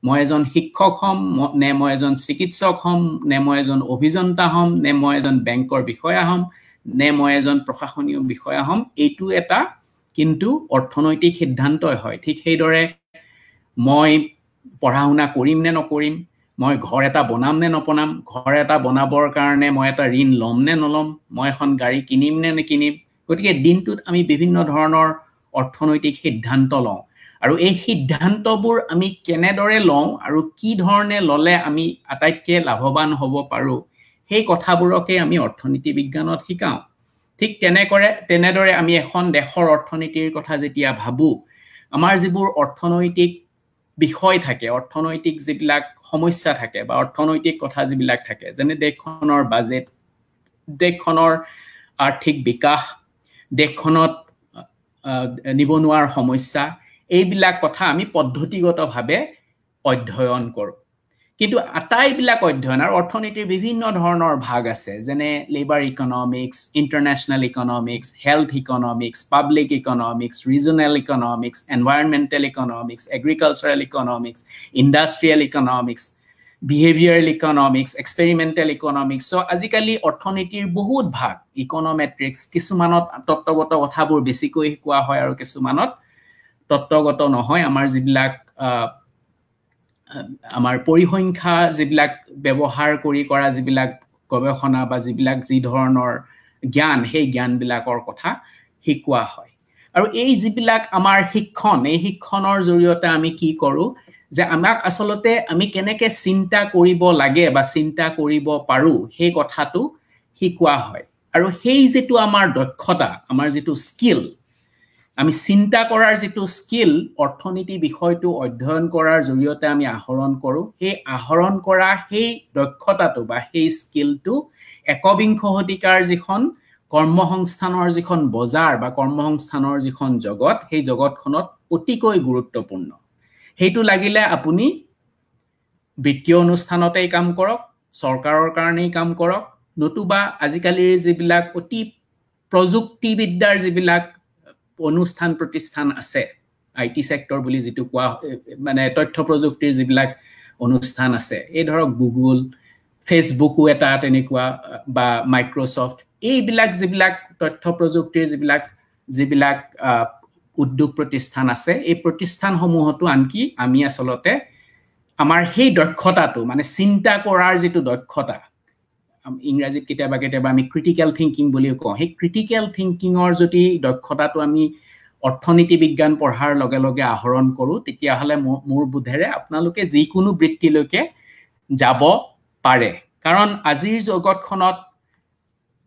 মই এজন শিক্ষক হ'ম নে মই এজন চিকিৎসক হ'ম নে মই এজন অভিযন্তা হ'ম নে মই এজন বেংকৰ বিষয়া হ'ম নে মই এজন প্ৰশাসনীয় বিষয়া হ'ম, এইটো এটা কিন্তু অৰ্থনৈতিক সিদ্ধান্তই হয়। ঠিক সেইদৰে মই পঢ়া শুনা কৰিম নে নকৰিম, মই ঘৰ এটা বনাম নে নবনাম, ঘৰ এটা বনাবৰ কাৰণে মই এটা ঋণ ল'ম নে নল'ম, মই এখন গাড়ী কিনিম নে নিকিনিম। গতিকে দিনটোত আমি বিভিন্ন ধৰণৰ অৰ্থনৈতিক সিদ্ধান্ত লওঁ আৰু এই সিদ্ধান্তবোৰ আমি কেনেদৰে লওঁ আৰু কি ধৰণে ল'লে আমি আটাইতকৈ লাভৱান হ'ব পাৰোঁ, সেই কথাবোৰকে আমি অৰ্থনীতি বিজ্ঞানত শিকাওঁ। ঠিক তেনেদৰে আমি এখন দেশৰ অৰ্থনীতিৰ কথা যেতিয়া ভাবোঁ, আমাৰ যিবোৰ অৰ্থনৈতিক বিষয় থাকে, অৰ্থনৈতিক যিবিলাক সমস্যা থাকে বা অৰ্থনৈতিক কথা যিবিলাক থাকে, যেনে দেশখনৰ বাজেট, দেশখনৰ আৰ্থিক বিকাশ, দেশখনত নিবনুৱাৰ সমস্যা, এইবিলাক কথা আমি পদ্ধতিগতভাৱে অধ্যয়ন কৰোঁ। কিন্তু আটাইবিলাক অধ্যয়ন আৰু অৰ্থনীতিৰ বিভিন্ন ধৰণৰ ভাগ আছে, যেনে labour economics, international economics, health economics, public economics, regional economics, environmental economics, agricultural economics, industrial economics, behavioural economics, experimental economics. So আজিকালি অৰ্থনীতিৰ বহুত ভাগ, ইকনমেট্ৰিক্স, কিছুমানত তত্ত্বগত কথাবোৰ বেছিকৈ শিকোৱা হয় আৰু কিছুমানত তত্ত্বগত নহয়। আমাৰ যিবিলাক আমাৰ পৰিসংখ্যা যিবিলাক ব্যৱহাৰ কৰি কৰা যিবিলাক গৱেষণা বা যিবিলাক যি ধৰণৰ জ্ঞান, সেই জ্ঞানবিলাকৰ কথা শিকোৱা হয়। আৰু এই যিবিলাক আমাৰ শিক্ষণ, এই শিক্ষণৰ জৰিয়তে আমি কি কৰোঁ যে আমাক আচলতে আমি কেনেকৈ চিন্তা কৰিব লাগে বা চিন্তা কৰিব পাৰোঁ সেই কথাটো শিকোৱা হয়। আৰু সেই যিটো আমাৰ দক্ষতা, আমাৰ যিটো স্কিল, আমি চিন্তা কৰাৰ যিটো স্কিল অৰ্থনীতি বিষয়টো অধ্যয়ন কৰাৰ জৰিয়তে আমি আহৰণ কৰোঁ, সেই আহৰণ কৰা সেই দক্ষতাটো বা সেই স্কিলটো একবিংশ শতিকাৰ যিখন কৰ্মসংস্থানৰ যিখন বজাৰ বা কৰ্মসংস্থানৰ যিখন জগত, সেই জগতখনত অতিকৈ গুৰুত্বপূৰ্ণ। সেইটো লাগিলে আপুনি বিত্তীয় অনুষ্ঠানতেই কাম কৰক, চৰকাৰৰ কাৰণেই কাম কৰক, নতুবা আজিকালিৰ যিবিলাক অতি প্ৰযুক্তিবিদ্যাৰ যিবিলাক অনুষ্ঠান প্ৰতিষ্ঠান আছে, I T sector বুলি যিটো কোৱা, মানে তথ্য প্ৰযুক্তিৰ যিবিলাক অনুষ্ঠান আছে, এই ধৰক গুগল, ফেচবুকো এটা তেনেকুৱা, বা মাইক্ৰ'ছফ্ট, এইবিলাক যিবিলাক তথ্য প্ৰযুক্তিৰ যিবিলাক উদ্যোগ প্ৰতিষ্ঠান আছে, এই প্ৰতিষ্ঠানসমূহতো আনকি আমি আচলতে আমাৰ সেই দক্ষতাটো, মানে চিন্তা কৰাৰ যিটো দক্ষতা, ইংৰাজীত কেতিয়াবা কেতিয়াবা আমি ক্ৰিটিকেল থিংকিং বুলিও কওঁ, সেই ক্ৰিটিকেল থিংকিঙৰ যদি দক্ষতাটো আমি অৰ্থনীতি বিজ্ঞান পঢ়াৰ লগে লগে আহৰণ কৰোঁ, তেতিয়াহ'লে মোৰ বোধেৰে আপোনালোকে যিকোনো বৃত্তিলৈকে যাব পাৰে। কাৰণ আজিৰ জগতখনত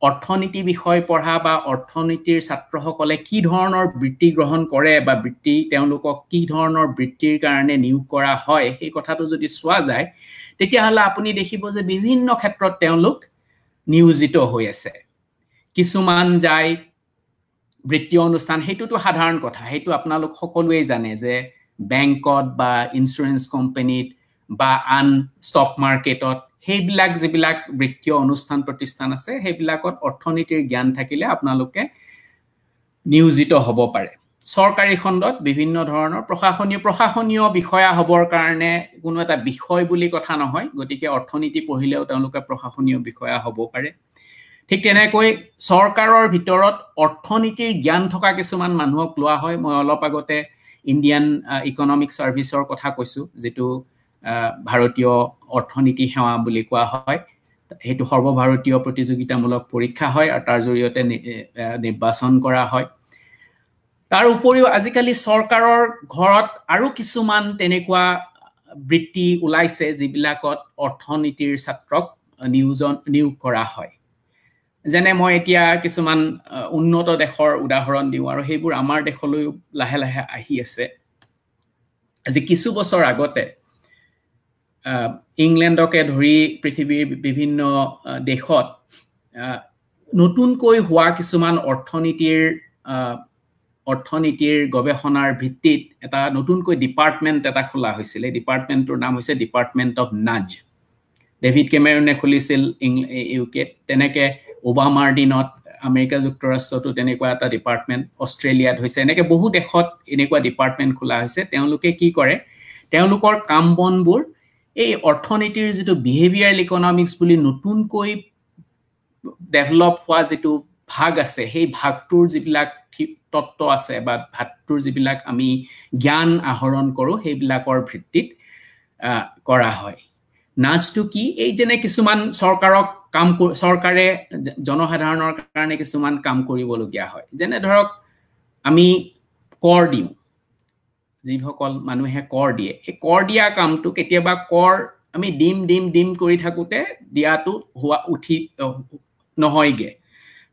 অৰ্থনীতি বিষয় পঢ়া বা অৰ্থনীতিৰ ছাত্ৰসকলে কি ধৰণৰ বৃত্তি গ্ৰহণ কৰে বা বৃত্তি তেওঁলোকক কি ধৰণৰ বৃত্তিৰ কাৰণে নিয়োগ কৰা হয়, সেই কথাটো যদি চোৱা যায়, তেতিয়াহ'লে আপুনি দেখিব যে বিভিন্ন ক্ষেত্ৰত তেওঁলোক নিয়োজিত হৈ আছে। কিছুমান যায় বৃত্তীয় অনুষ্ঠান, সেইটোতো সাধাৰণ কথা, সেইটো আপোনালোক সকলোৱেই জানে যে বেংকত বা ইঞ্চুৰেঞ্চ কোম্পানীত বা আন ষ্টক মাৰ্কেটত, সেইবিলাক যিবিলাক বৃত্তীয় অনুষ্ঠান প্ৰতিষ্ঠান আছে, সেইবিলাকত অৰ্থনীতিৰ জ্ঞান থাকিলে আপোনালোকে নিয়োজিত হ'ব পাৰে। চৰকাৰী খণ্ডত বিভিন্ন ধৰণৰ প্ৰশাসনীয় বিষয়া হ'বৰ কাৰণে কোনো এটা বিষয় বুলি কথা নহয়, গতিকে অৰ্থনীতি পঢ়িলেও তেওঁলোকে প্ৰশাসনীয় বিষয়া হ'ব পাৰে। ঠিক তেনেকৈ চৰকাৰৰ ভিতৰত অৰ্থনীতিৰ জ্ঞান থকা কিছুমান মানুহক লোৱা হয়। মই অলপ আগতে ইণ্ডিয়ান ইকনমিক ছাৰ্ভিচৰ কথা কৈছোঁ, যিটো ভাৰতীয় অৰ্থনীতি সেৱা বুলি কোৱা হয়। সেইটো সৰ্বভাৰতীয় প্ৰতিযোগিতামূলক পৰীক্ষা হয় আৰু তাৰ জৰিয়তে নিৰ্বাচন কৰা হয়। তাৰ উপৰিও আজিকালি চৰকাৰৰ ঘৰত আৰু কিছুমান তেনেকুৱা বৃত্তি ওলাইছে যিবিলাকত অৰ্থনীতিৰ ছাত্ৰক নিয়োগ কৰা হয়। যেনে মই এতিয়া কিছুমান উন্নত দেশৰ উদাহৰণ দিওঁ আৰু সেইবোৰ আমাৰ দেশলৈও লাহে লাহে আহি আছে। আজি কিছু বছৰ আগতে ইংলেণ্ডকে ধৰি পৃথিৱীৰ বিভিন্ন দেশত নতুনকৈ হোৱা কিছুমান অৰ্থনীতিৰ গৱেষণাৰ ভিত্তিত এটা নতুনকৈ ডিপাৰ্টমেণ্ট এটা খোলা হৈছিল। এই ডিপাৰ্টমেণ্টটোৰ নাম হৈছে ডিপাৰ্টমেণ্ট অফ নাজ। ডেভিড কেমেৰুনে খুলিছিল ইউকেত, তেনেকৈ ওবামাৰ দিনত আমেৰিকা যুক্তৰাষ্ট্ৰতো তেনেকুৱা এটা ডিপাৰ্টমেণ্ট, অষ্ট্ৰেলিয়াত হৈছে, এনেকৈ বহু দেশত এনেকুৱা ডিপাৰ্টমেণ্ট খোলা হৈছে। তেওঁলোকে কি কৰে, তেওঁলোকৰ কাম বনবোৰ এই অৰ্থনীতিৰ যিটো বিহেভিয়াৰেল ইকনমিক্স বুলি নতুনকৈ ডেভেলপ হোৱা যিটো ভাগ আছে, সেই ভাগটোৰ যিবিলাক তত্ত্ব আছে বা ভাগটোৰ যিবিলাক আমি জ্ঞান আহৰণ কৰোঁ সেইবিলাকৰ ভিত্তিত কৰা হয়। নাজটো কি? এই যেনে কিছুমান চৰকাৰক কাম, চৰকাৰে জনসাধাৰণৰ কাৰণে কিছুমান কাম কৰিবলগীয়া হয়। যেনে ধৰক আমি কৰ দিওঁ, যিসকল মানুহে কৰ দিয়ে, সেই কৰ দিয়া কামটো কেতিয়াবা কৰ আমি দিম দিম দিম কৰি থাকোঁতে দিয়াটো হোৱা উঠি নহয়গে,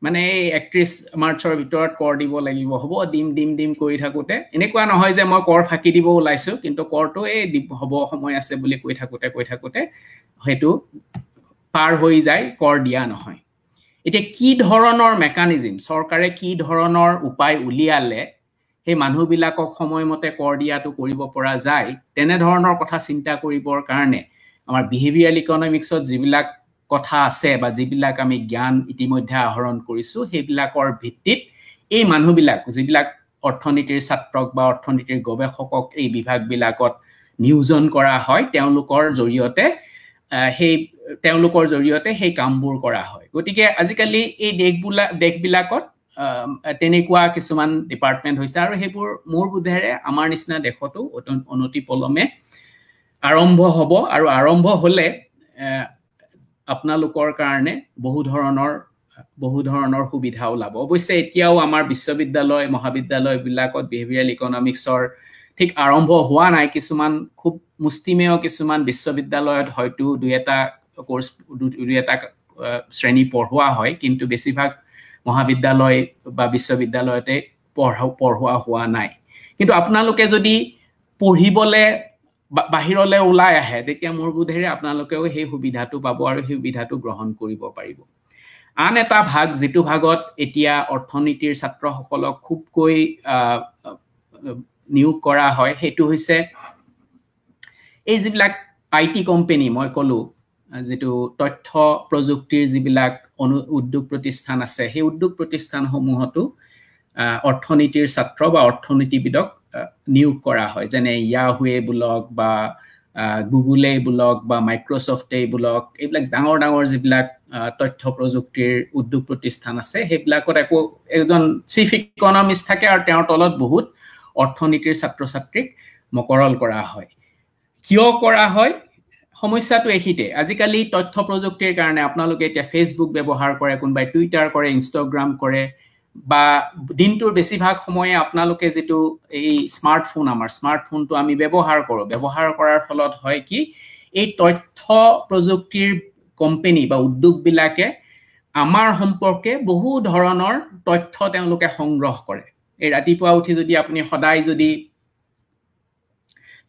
মানে এই 31 মাৰ্চৰ ভিতৰত কৰ দিব লাগিব, হ'ব দিম দিম দিম কৰি থাকোঁতে এনেকুৱা নহয় যে মই কৰ ফাঁকি দিব ওলাইছোঁ, কিন্তু কৰটো এই হ'ব সময় আছে বুলি কৈ থাকোঁতে কৈ থাকোঁতে সেইটো পাৰ হৈ যায়, কৰ দিয়া নহয়। এতিয়া কি ধৰণৰ মেকানিজিম, চৰকাৰে কি ধৰণৰ উপায় উলিয়ালে সেই মানুহবিলাকক সময়মতে কৰ দিয়াটো কৰিব পৰা যায়, তেনেধৰণৰ কথা চিন্তা কৰিবৰ কাৰণে আমাৰ বিহেভিয়াৰেল ইকনমিক্সত যিবিলাক কথা আছে বা যিবিলাক আমি জ্ঞান ইতিমধ্যে আহৰণ কৰিছোঁ সেইবিলাকৰ ভিত্তিত এই মানুহবিলাক, যিবিলাক অৰ্থনীতিৰ ছাত্ৰক বা অৰ্থনীতিৰ গৱেষকক এই বিভাগবিলাকত নিয়োজন কৰা হয়, তেওঁলোকৰ জৰিয়তে সেই কামবোৰ কৰা হয়। গতিকে আজিকালি এই দেশবিলাকত তেনেকুৱা কিছুমান ডিপাৰ্টমেণ্ট হৈছে আৰু সেইবোৰ মোৰ বোধেৰে আমাৰ নিচিনা দেশতো অনতি পলমে আৰম্ভ হ'ব, আৰু আৰম্ভ হ'লে আপোনালোকৰ কাৰণে বহু ধৰণৰ সুবিধা ওলাব। অৱশ্যে এতিয়াও আমাৰ বিশ্ববিদ্যালয় মহাবিদ্যালয়বিলাকত বিহেভিয়াৰেল ইকনমিক্সৰ ঠিক আৰম্ভ হোৱা নাই, কিছুমান খুব মুষ্টিমেয় কিছুমান বিশ্ববিদ্যালয়ত হয়তো দুই এটা কোৰ্চ, দুই এটা শ্ৰেণী পঢ়োৱা হয়, কিন্তু বেছিভাগ মহাবিদ্যালয় বা বিশ্ববিদ্যালয়তে পঢ়োৱা হোৱা নাই। কিন্তু আপোনালোকে যদি পঢ়িবলৈ বাহিৰলৈ ওলাই আহে তেতিয়া মোৰ বোধেৰে আপোনালোকেও সেই সুবিধাটো পাব আৰু সেই সুবিধাটো গ্ৰহণ কৰিব পাৰিব। আন এটা ভাগ, যিটো ভাগত এতিয়া অৰ্থনীতিৰ ছাত্ৰসকলক খুবকৈ নিয়োগ কৰা হয়, সেইটো হৈছে এই যিবিলাক I T company, মই ক'লোঁ যিটো তথ্য প্ৰযুক্তিৰ যিবিলাক উদ্যোগ প্ৰতিষ্ঠান আছে, সেই উদ্যোগ প্ৰতিষ্ঠানসমূহতো অৰ্থনীতিৰ ছাত্ৰ বা অৰ্থনীতিবিদক নিয়োগ কৰা হয়। যেনে ইয়াহুৱে বোলক বা গুগলে বোলক বা মাইক্ৰ'ছফ্টেই বোলক, এইবিলাক ডাঙৰ ডাঙৰ যিবিলাক তথ্য প্ৰযুক্তিৰ উদ্যোগ প্ৰতিষ্ঠান আছে সেইবিলাকত একো এজন চিফ ইকনমিষ্ট থাকে আৰু তেওঁৰ তলত বহুত অৰ্থনীতিৰ ছাত্ৰ ছাত্ৰীক মকৰল কৰা হয়। কিয় কৰা হয়? সমস্যাটো এইখিনিতে, আজিকালি তথ্য প্ৰযুক্তিৰ কাৰণে আপোনালোকে এতিয়া ফেচবুক ব্যৱহাৰ কৰে, কোনোবাই টুইটাৰ কৰে, ইনষ্টাগ্ৰাম কৰে, বা দিনটোৰ বেছিভাগ সময়ে আপোনালোকে যিটো এই স্মাৰ্টফোন, আমাৰ স্মাৰ্টফোনটো আমি ব্যৱহাৰ কৰোঁ, ব্যৱহাৰ কৰাৰ ফলত হয় কি, এই তথ্য প্ৰযুক্তিৰ কোম্পেনী বা উদ্যোগবিলাকে আমাৰ সম্পৰ্কে বহু ধৰণৰ তথ্য তেওঁলোকে সংগ্ৰহ কৰে। এই ৰাতিপুৱা উঠি যদি আপুনি সদায় যদি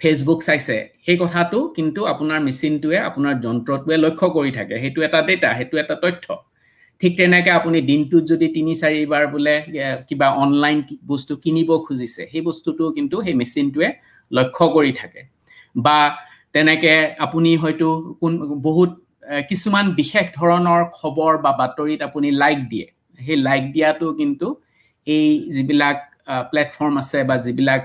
ফেচবুক চাইছে, সেই কথাটো কিন্তু আপোনাৰ মেচিনটোৱে, আপোনাৰ যন্ত্ৰটোৱে লক্ষ্য কৰি থাকে, সেইটো এটা ডেটা, সেইটো এটা তথ্য। ঠিক তেনেকৈ আপুনি দিনটোত যদি 3-4বাৰ বোলে কিবা অনলাইন বস্তু কিনিব খুজিছে, সেই বস্তুটো কিন্তু সেই মেচিনটোৱে লক্ষ্য কৰি থাকে। বা তেনেকৈ আপুনি হয়তো বহুত কিছুমান বিশেষ ধৰণৰ খবৰ বা বাতৰিত আপুনি লাইক দিয়ে, সেই লাইক দিয়াটো কিন্তু এই যিবিলাক প্লেটফৰ্ম আছে বা যিবিলাক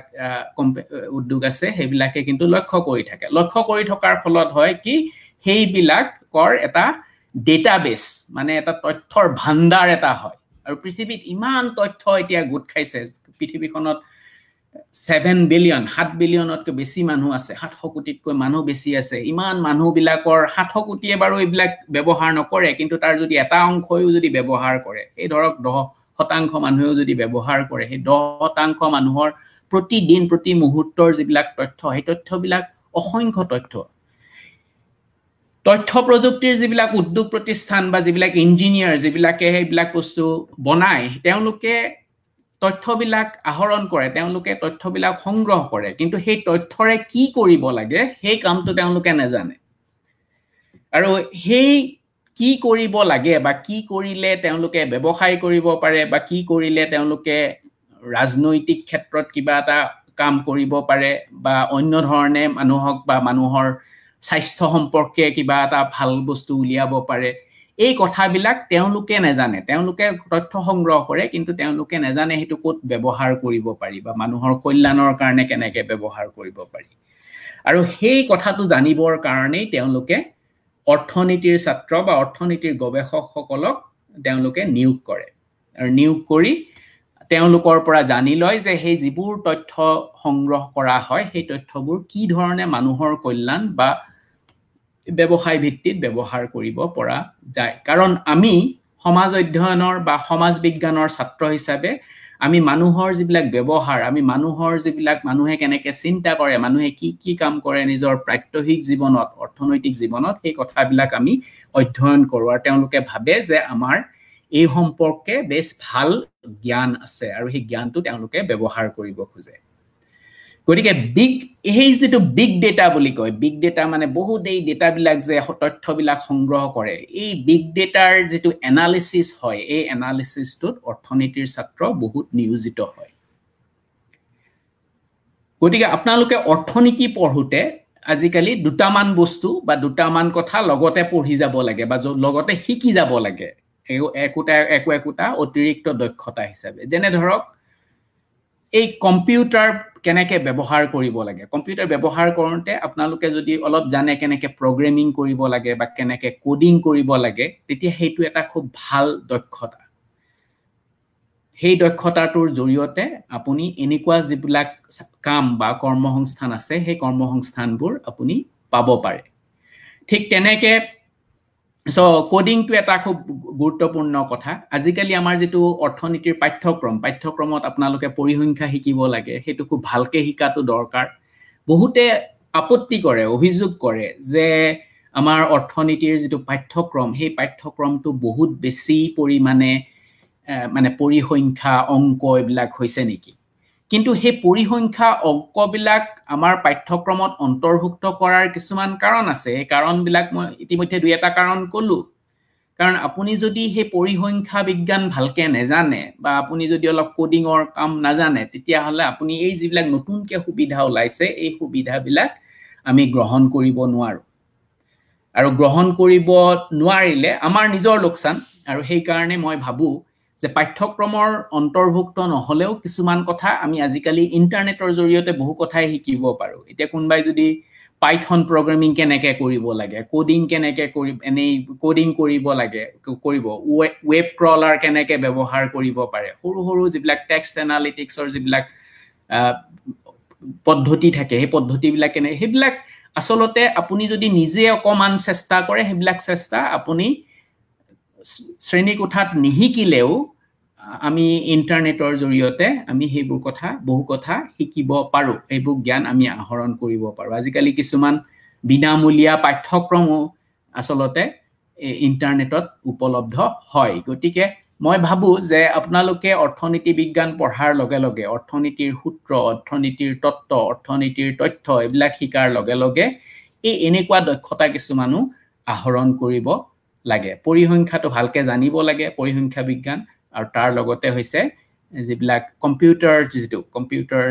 উদ্যোগ আছে সেইবিলাকে কিন্তু লক্ষ্য কৰি থাকে। লক্ষ্য কৰি থকাৰ ফলত হয় কি, সেইবিলাকৰ এটা ডেটাবেছ, মানে এটা তথ্যৰ ভাণ্ডাৰ এটা হয়। আৰু পৃথিৱীত ইমান তথ্য এতিয়া গোট খাইছে, পৃথিৱীখনত 7 বিলিয়ন, 7 বিলিয়নতকৈ বেছি মানুহ আছে, 700 কোটিতকৈ মানুহ বেছি আছে। ইমান মানুহবিলাকৰ 700 কোটিয়ে বাৰু এইবিলাক ব্যৱহাৰ নকৰে, কিন্তু তাৰ যদি এটা অংশইও যদি ব্যৱহাৰ কৰে, এই ধৰক 10% মানুহেও যদি ব্যৱহাৰ কৰে, সেই 10% মানুহৰ প্ৰতিদিন প্ৰতি মুহূৰ্তৰ যিবিলাক তথ্য, সেই তথ্যবিলাক অসংখ্য তথ্য। তথ্য প্ৰযুক্তিৰ যিবিলাক উদ্যোগ প্ৰতিষ্ঠান বা যিবিলাক ইঞ্জিনিয়াৰ, যিবিলাকে সেইবিলাক বস্তু বনায়, তেওঁলোকে তথ্যবিলাক আহৰণ কৰে, তেওঁলোকে তথ্যবিলাক সংগ্ৰহ কৰে, কিন্তু সেই তথ্যৰে কি কৰিব লাগে সেই কামটো তেওঁলোকে নাজানে। আৰু সেই কি কৰিব লাগে বা কি কৰিলে তেওঁলোকে ব্যৱসায় কৰিব পাৰে বা কি কৰিলে তেওঁলোকে ৰাজনৈতিক ক্ষেত্ৰত কিবা এটা কাম কৰিব পাৰে বা অন্য ধৰণে মানুহক বা মানুহৰ স্বাস্থ্য সম্পৰ্কে কিবা এটা ভাল বস্তু উলিয়াব পাৰে, এই কথাবিলাক তেওঁলোকে নাজানে। তেওঁলোকে তথ্য সংগ্ৰহ কৰে, কিন্তু তেওঁলোকে নাজানে সেইটো ক'ত ব্যৱহাৰ কৰিব পাৰি বা মানুহৰ কল্যাণৰ কাৰণে কেনেকৈ ব্যৱহাৰ কৰিব পাৰি। আৰু সেই কথাটো জানিবৰ কাৰণেই তেওঁলোকে অৰ্থনীতিৰ ছাত্ৰ বা অৰ্থনীতিৰ গৱেষকসকলক তেওঁলোকে নিয়োগ কৰে আৰু নিয়োগ কৰি তেওঁলোকৰ পৰা জানি লয় যে সেই যিবোৰ তথ্য সংগ্ৰহ কৰা হয় সেই তথ্যবোৰ কি ধৰণে মানুহৰ কল্যাণ বা ব্যৱসায় ভিত্তিত ব্যৱহাৰ কৰিব পৰা যায়। কাৰণ আমি সমাজ অধ্যয়নৰ বা সমাজ বিজ্ঞানৰ ছাত্ৰ হিচাপে আমি মানুহৰ যিবিলাক ব্যৱহাৰ, আমি মানুহৰ যিবিলাক মানুহে কেনেকৈ চিন্তা কৰে, মানুহে কি কি কাম কৰে নিজৰ প্ৰাত্যহিক জীৱনত, অৰ্থনৈতিক জীৱনত, সেই কথাবিলাক আমি অধ্যয়ন কৰোঁ। আৰু তেওঁলোকে ভাবে যে আমাৰ এই সম্পৰ্কে বেছ ভাল জ্ঞান আছে আৰু সেই জ্ঞানটো তেওঁলোকে ব্যৱহাৰ কৰিব খোজে। গতিকে সেই যিটো বিগ ডেটা বুলি কয়, বিগ ডেটা মানে বহুত এই ডেটাবিলাক যে তথ্যবিলাক সংগ্ৰহ কৰে, এই বিগ ডেটাৰ যিটো এনালিচিছ হয়, এই এনালিচিছটোত অৰ্থনীতিৰ ছাত্ৰ বহুত নিয়োজিত হয়। গতিকে আপোনালোকে অৰ্থনীতি পঢ়োঁতে আজিকালি দুটামান বস্তু বা দুটামান কথা লগতে পঢ়ি যাব লাগে বা লগতে শিকি যাব লাগে, একো একোটা অতিৰিক্ত দক্ষতা হিচাপে। যেনে ধৰক এই কম্পিউটাৰ কেনেকৈ ব্যৱহাৰ কৰিব লাগে, কম্পিউটাৰ ব্যৱহাৰ কৰোঁতে আপোনালোকে যদি অলপ জানে কেনেকৈ প্ৰগ্ৰেমিং কৰিব লাগে বা কেনেকৈ কোডিং কৰিব লাগে, তেতিয়া সেইটো এটা খুব ভাল দক্ষতা। সেই দক্ষতাটোৰ জৰিয়তে আপুনি এনেকুৱা যিবিলাক কাম বা কৰ্মসংস্থান আছে সেই কৰ্মসংস্থানবোৰ আপুনি পাব পাৰে। ঠিক তেনেকৈ কোডিংটো এটা খুব গুৰুত্বপূৰ্ণ কথা। আজিকালি আমাৰ যিটো অৰ্থনীতিৰ পাঠ্যক্ৰমত আপোনালোকে পৰিসংখ্যা শিকিব লাগে, সেইটো খুব ভালকৈ শিকাটো দৰকাৰ। বহুতে আপত্তি কৰে, অভিযোগ কৰে যে আমাৰ অৰ্থনীতিৰ যিটো পাঠ্যক্ৰম, সেই পাঠ্যক্ৰমটো বহুত বেছি পৰিমাণে মানে পৰিসংখ্যা, অংক এইবিলাক হৈছে নেকি। কিন্তু সেই পৰিসংখ্যা অংকবিলাক আমাৰ পাঠ্যক্ৰমত অন্তৰ্ভুক্ত কৰাৰ কিছুমান কাৰণ আছে। সেই কাৰণবিলাক মই ইতিমধ্যে দুই এটা কাৰণ ক'লোঁ। কাৰণ আপুনি যদি সেই পৰিসংখ্যা বিজ্ঞান ভালকৈ নেজানে বা আপুনি যদি অলপ কোডিঙৰ কাম নাজানে, তেতিয়াহ'লে আপুনি এই যিবিলাক নতুনকৈ সুবিধা ওলাইছে এই সুবিধাবিলাক আমি গ্ৰহণ কৰিব নোৱাৰোঁ। আৰু গ্ৰহণ কৰিব নোৱাৰিলে আমাৰ নিজৰ লোকচান। আৰু সেইকাৰণে মই ভাবোঁ যে পাঠ্যক্ৰমৰ অন্তৰ্ভুক্ত নহ'লেও কিছুমান কথা আমি আজিকালি ইণ্টাৰনেটৰ জৰিয়তে বহু কথাই শিকিব পাৰোঁ। এতিয়া কোনোবাই যদি পাইথন প্ৰগ্ৰেমিং কেনেকৈ কৰিব লাগে, কোডিং কেনেকৈ কৰি এনেই কোডিং কৰিব লাগে কৰিব, ৱেব ক্ৰলাৰ কেনেকৈ ব্যৱহাৰ কৰিব পাৰে, সৰু সৰু যিবিলাক টেক্সট এনালিটিক্সৰ যিবিলাক পদ্ধতি থাকে সেই পদ্ধতিবিলাক কেনেকৈ, সেইবিলাক আচলতে আপুনি যদি নিজে অকণমান চেষ্টা কৰে, সেইবিলাক চেষ্টা আপুনি শ্ৰেণীকোঠাত নিশিকিলেও আমি ইণ্টাৰনেটৰ জৰিয়তে আমি সেইবোৰ কথা বহু কথা শিকিব পাৰোঁ, সেইবোৰ জ্ঞান আমি আহৰণ কৰিব পাৰোঁ। আজিকালি কিছুমান বিনামূলীয়া পাঠ্যক্ৰমো আচলতে ইণ্টাৰনেটত উপলব্ধ হয়। গতিকে মই ভাবোঁ যে আপোনালোকে অৰ্থনীতি বিজ্ঞান পঢ়াৰ লগে লগে অৰ্থনীতিৰ সূত্ৰ, অৰ্থনীতিৰ তত্ত্ব, অৰ্থনীতিৰ তথ্য এইবিলাক শিকাৰ লগে লগে এই এনেকুৱা দক্ষতা কিছুমানো আহৰণ কৰিব লাগে। পৰিসংখ্যাটো ভালকৈ জানিব লাগে, পৰিসংখ্যা বিজ্ঞান, আৰু তাৰ লগতে হৈছে যিবিলাক কম্পিউটাৰ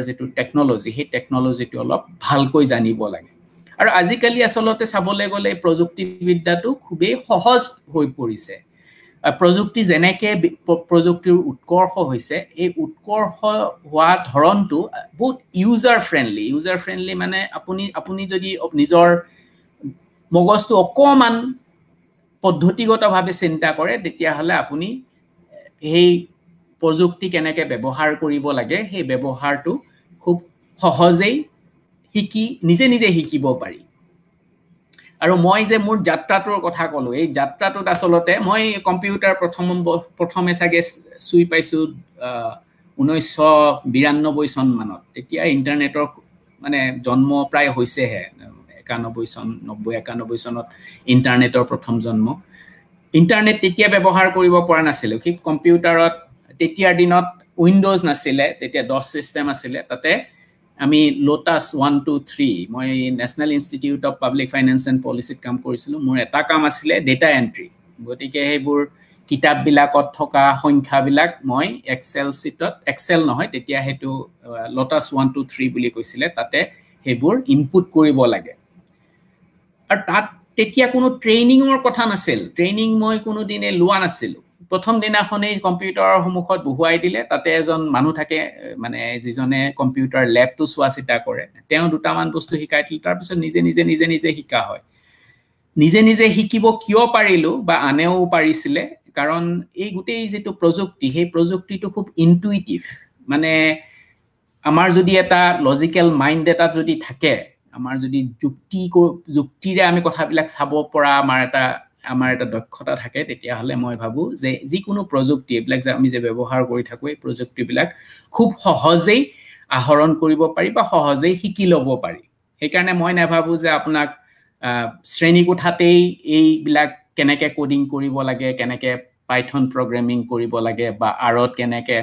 যিটো টেকন'লজি, সেই টেকন'লজিটো অলপ ভালকৈ জানিব লাগে। আৰু আজিকালি আচলতে চাবলৈ গ'লে প্ৰযুক্তিবিদ্যাটো খুবেই সহজ হৈ পৰিছে। প্ৰযুক্তি যেনেকৈ প্ৰযুক্তিৰ উৎকৰ্ষ হৈছে, এই উৎকৰ্ষ হোৱা ধৰণটো বহুত ইউজাৰ ফ্ৰেণ্ডলি। ইউজাৰ ফ্ৰেণ্ডলি মানে আপুনি যদি নিজৰ মগজটো অকণমান পদ্ধতিগতভাৱে চিন্তা কৰে, তেতিয়াহ'লে আপুনি সেই প্ৰযুক্তি কেনেকৈ ব্যৱহাৰ কৰিব লাগে সেই ব্যৱহাৰটো খুব সহজেই শিকি নিজে নিজে শিকিব পাৰি। আৰু মই যে মোৰ যাত্ৰাটোৰ কথা ক'লোঁ, এই যাত্ৰাটোত আচলতে মই কম্পিউটাৰ প্ৰথমে চাগে চুই পাইছোঁ 1992 চন মানত। তেতিয়া ইণ্টাৰনেটৰ মানে জন্ম প্ৰায় হৈছেহে, 91 চন, 90-91 চনত ইণ্টাৰনেটৰ প্ৰথম জন্ম। ইণ্টাৰনেট তেতিয়া ব্যৱহাৰ কৰিব পৰা নাছিলোঁ। ঠিক কম্পিউটাৰত তেতিয়াৰ দিনত উইণ্ড'জ নাছিলে, তেতিয়া ডছ ছিষ্টেম আছিলে। তাতে আমি লোটাছ 1 2 3, মই National Institute of Public Finance and পলিচিত কাম কৰিছিলোঁ। মোৰ এটা কাম আছিলে ডেটা এণ্ট্ৰি। গতিকে সেইবোৰ কিতাপবিলাকত থকা সংখ্যাবিলাক মই এক্সেল চিটত, এক্সেল নহয় তেতিয়া সেইটো লোটাছ 1 2 3 বুলি কৈছিলে, তাতে সেইবোৰ ইনপুট কৰিব লাগে। আৰু তাত তেতিয়া কোনো ট্ৰেইনিঙৰ কথা নাছিল, ট্ৰেইনিং মই কোনোদিনে লোৱা নাছিলোঁ। প্ৰথম দিনাখনেই কম্পিউটাৰৰ সন্মুখত বহুৱাই দিলে, তাতে এজন মানুহ থাকে মানে যিজনে কম্পিউটাৰ লেবটো চোৱা চিতা কৰে, তেওঁ দুটামান বস্তু শিকাই দিলে, তাৰপিছত নিজে নিজে নিজে নিজে শিকা হয়। নিজে নিজে শিকিব কিয় পাৰিলোঁ বা আনেও পাৰিছিলে, কাৰণ এই গোটেই যিটো প্ৰযুক্তি, সেই প্ৰযুক্তিটো খুব ইনটুইটিভ। মানে আমাৰ যদি এটা লজিকেল মাইণ্ড এটা যদি থাকে, আমাৰ যদি যুক্তিৰে আমি কথাবিলাক চাব পৰা আমাৰ এটা দক্ষতা থাকে, তেতিয়াহ'লে মই ভাবোঁ যে যিকোনো প্ৰযুক্তি, এইবিলাক যে আমি যে ব্যৱহাৰ কৰি থাকোঁ, এই প্ৰযুক্তিবিলাক খুব সহজেই আহৰণ কৰিব পাৰি বা সহজেই শিকি ল'ব পাৰি। সেইকাৰণে মই নাভাবোঁ যে আপোনাক শ্ৰেণীকোঠাতেই এইবিলাক কেনেকৈ কোডিং কৰিব লাগে, কেনেকৈ পাইথন প্ৰগ্ৰেমিং কৰিব লাগে বা আৰত কেনেকৈ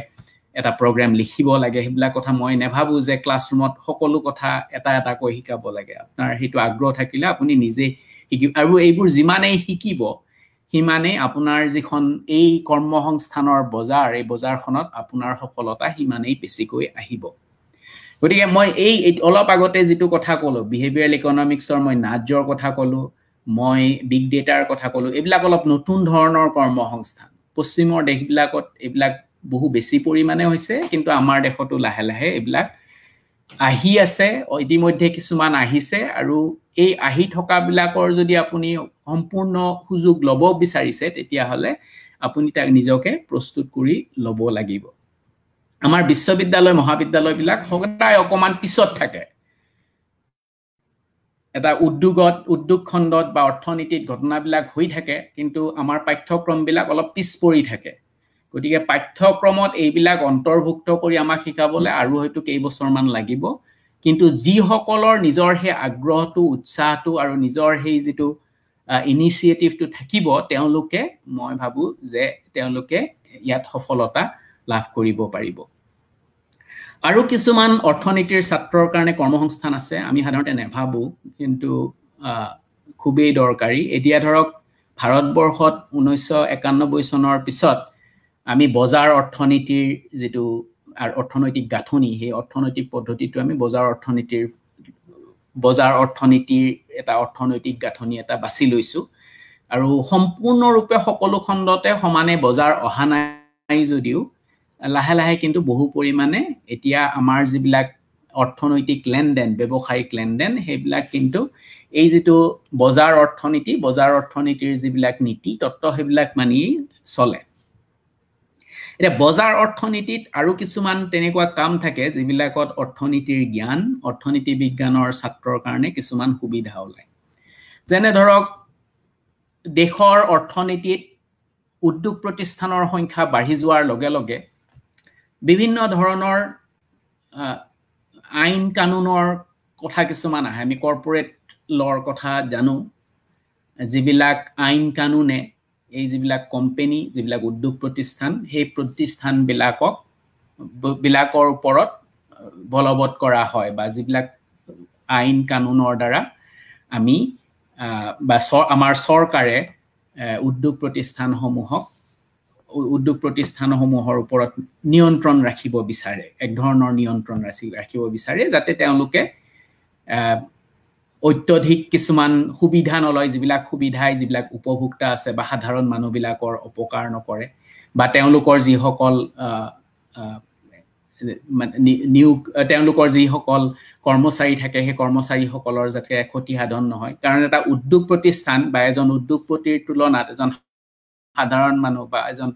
এটা প্ৰগ্ৰেম লিখিব লাগে, সেইবিলাক কথা মই নাভাবোঁ যে ক্লাছৰুমত সকলো কথা এটা এটাকৈ শিকাব লাগে। আপোনাৰ সেইটো আগ্ৰহ থাকিলে আপুনি নিজেই শিকিব, আৰু এইবোৰ যিমানেই শিকিব সিমানেই আপোনাৰ যিখন এই কৰ্মসংস্থানৰ বজাৰ, এই বজাৰখনত আপোনাৰ সফলতা সিমানেই বেছিকৈ আহিব। গতিকে মই এই অলপ আগতে যিটো কথা ক'লোঁ, বিহেভিয়াৰেল ইকনমিক্সৰ মই নাটজৰ কথা ক'লোঁ, মই বিগ ডেটাৰ কথা ক'লোঁ, এইবিলাক অলপ নতুন ধৰণৰ কৰ্মসংস্থান। পশ্চিমৰ দেশবিলাকত এইবিলাক বহু বেছি পৰিমাণে হৈছে, কিন্তু আমাৰ দেশতো লাহে লাহে এইবিলাক আহি আছে, ইতিমধ্যে কিছুমান আহিছে। আৰু এই আহি থকাবিলাকৰ যদি আপুনি সম্পূৰ্ণ সুযোগ ল'ব বিচাৰিছে, তেতিয়াহ'লে আপুনি তাক নিজকে প্ৰস্তুত কৰি ল'ব লাগিব। আমাৰ বিশ্ববিদ্যালয় মহাবিদ্যালয়বিলাক সদায় অকণমান পিছত থাকে। এটা উদ্যোগ খণ্ডত বা অৰ্থনীতিত ঘটনাবিলাক হৈ থাকে, কিন্তু আমাৰ পাঠ্যক্ৰমবিলাক অলপ পিছ পৰি থাকে। গতিকে পাঠ্যক্ৰমত এইবিলাক অন্তৰ্ভুক্ত কৰি আমাক শিকাবলৈ আৰু হয়তো কেইবছৰমান লাগিব। কিন্তু যিসকলৰ নিজৰ সেই আগ্ৰহটো, উৎসাহটো আৰু নিজৰ সেই যিটো ইনিচিয়েটিভটো থাকিব, তেওঁলোকে, মই ভাবোঁ যে তেওঁলোকে ইয়াত সফলতা লাভ কৰিব পাৰিব। আৰু কিছুমান অৰ্থনীতিৰ ছাত্ৰৰ কাৰণে কৰ্মসংস্থান আছে, আমি সাধাৰণতে নাভাবোঁ, কিন্তু খুবেই দৰকাৰী। এতিয়া ধৰক ভাৰতবৰ্ষত 1991 চনৰ পিছত আমি বজাৰ অৰ্থনীতিৰ যিটো অৰ্থনৈতিক গাঁথনি, সেই অৰ্থনৈতিক পদ্ধতিটো আমি বজাৰ অৰ্থনীতিৰ এটা অৰ্থনৈতিক গাঁথনি এটা বাছি লৈছোঁ। আৰু সম্পূৰ্ণৰূপে সকলো খণ্ডতে সমানে বজাৰ অহা নাই যদিও লাহে লাহে কিন্তু বহু পৰিমাণে এতিয়া আমাৰ যিবিলাক অৰ্থনৈতিক লেনদেন, ব্যৱসায়িক লেনদেন, সেইবিলাক কিন্তু এই যিটো বজাৰ অৰ্থনীতি, বজাৰ অৰ্থনীতিৰ যিবিলাক নীতি তত্ত্ব, সেইবিলাক মানি চলে। এতিয়া বজাৰ অৰ্থনীতিত আৰু কিছুমান তেনেকুৱা কাম থাকে যিবিলাকত অৰ্থনীতিৰ জ্ঞান, অৰ্থনীতি বিজ্ঞানৰ ছাত্ৰৰ কাৰণে কিছুমান সুবিধা ওলায়। যেনে ধৰক দেশৰ অৰ্থনীতিত উদ্যোগ প্ৰতিষ্ঠানৰ সংখ্যা বাঢ়ি যোৱাৰ লগে লগে বিভিন্ন ধৰণৰ আইন কানুনৰ কথা কিছুমান আহে। আমি কৰ্পৰেট লৰ কথা জানো, যিবিলাক আইন কানুনে এই যিবিলাক কোম্পেনী, যিবিলাক উদ্যোগ প্ৰতিষ্ঠান, সেই প্ৰতিষ্ঠানবিলাকৰ ওপৰত বলবৎ কৰা হয়, বা যিবিলাক আইন কানুনৰ দ্বাৰা আমি বা আমাৰ চৰকাৰে উদ্যোগ প্ৰতিষ্ঠানসমূহৰ ওপৰত নিয়ন্ত্ৰণ ৰাখিব বিচাৰে, এক ধৰণৰ নিয়ন্ত্ৰণ ৰাখিব বিচাৰে, যাতে তেওঁলোকে অত্যধিক কিছুমান সুবিধা নলয়, যিবিলাক সুবিধাই যিবিলাক উপভোক্তা আছে বা সাধাৰণ মানুহবিলাকৰ অপকাৰ নকৰে, বা তেওঁলোকৰ যিসকল নিয়োগ, তেওঁলোকৰ যিসকল কৰ্মচাৰী থাকে, সেই কৰ্মচাৰীসকলৰ যাতে ক্ষতি সাধন নহয়। কাৰণ এটা উদ্যোগ প্ৰতিষ্ঠান বা এজন উদ্যোগপতিৰ তুলনাত এজন সাধাৰণ মানুহ বা এজন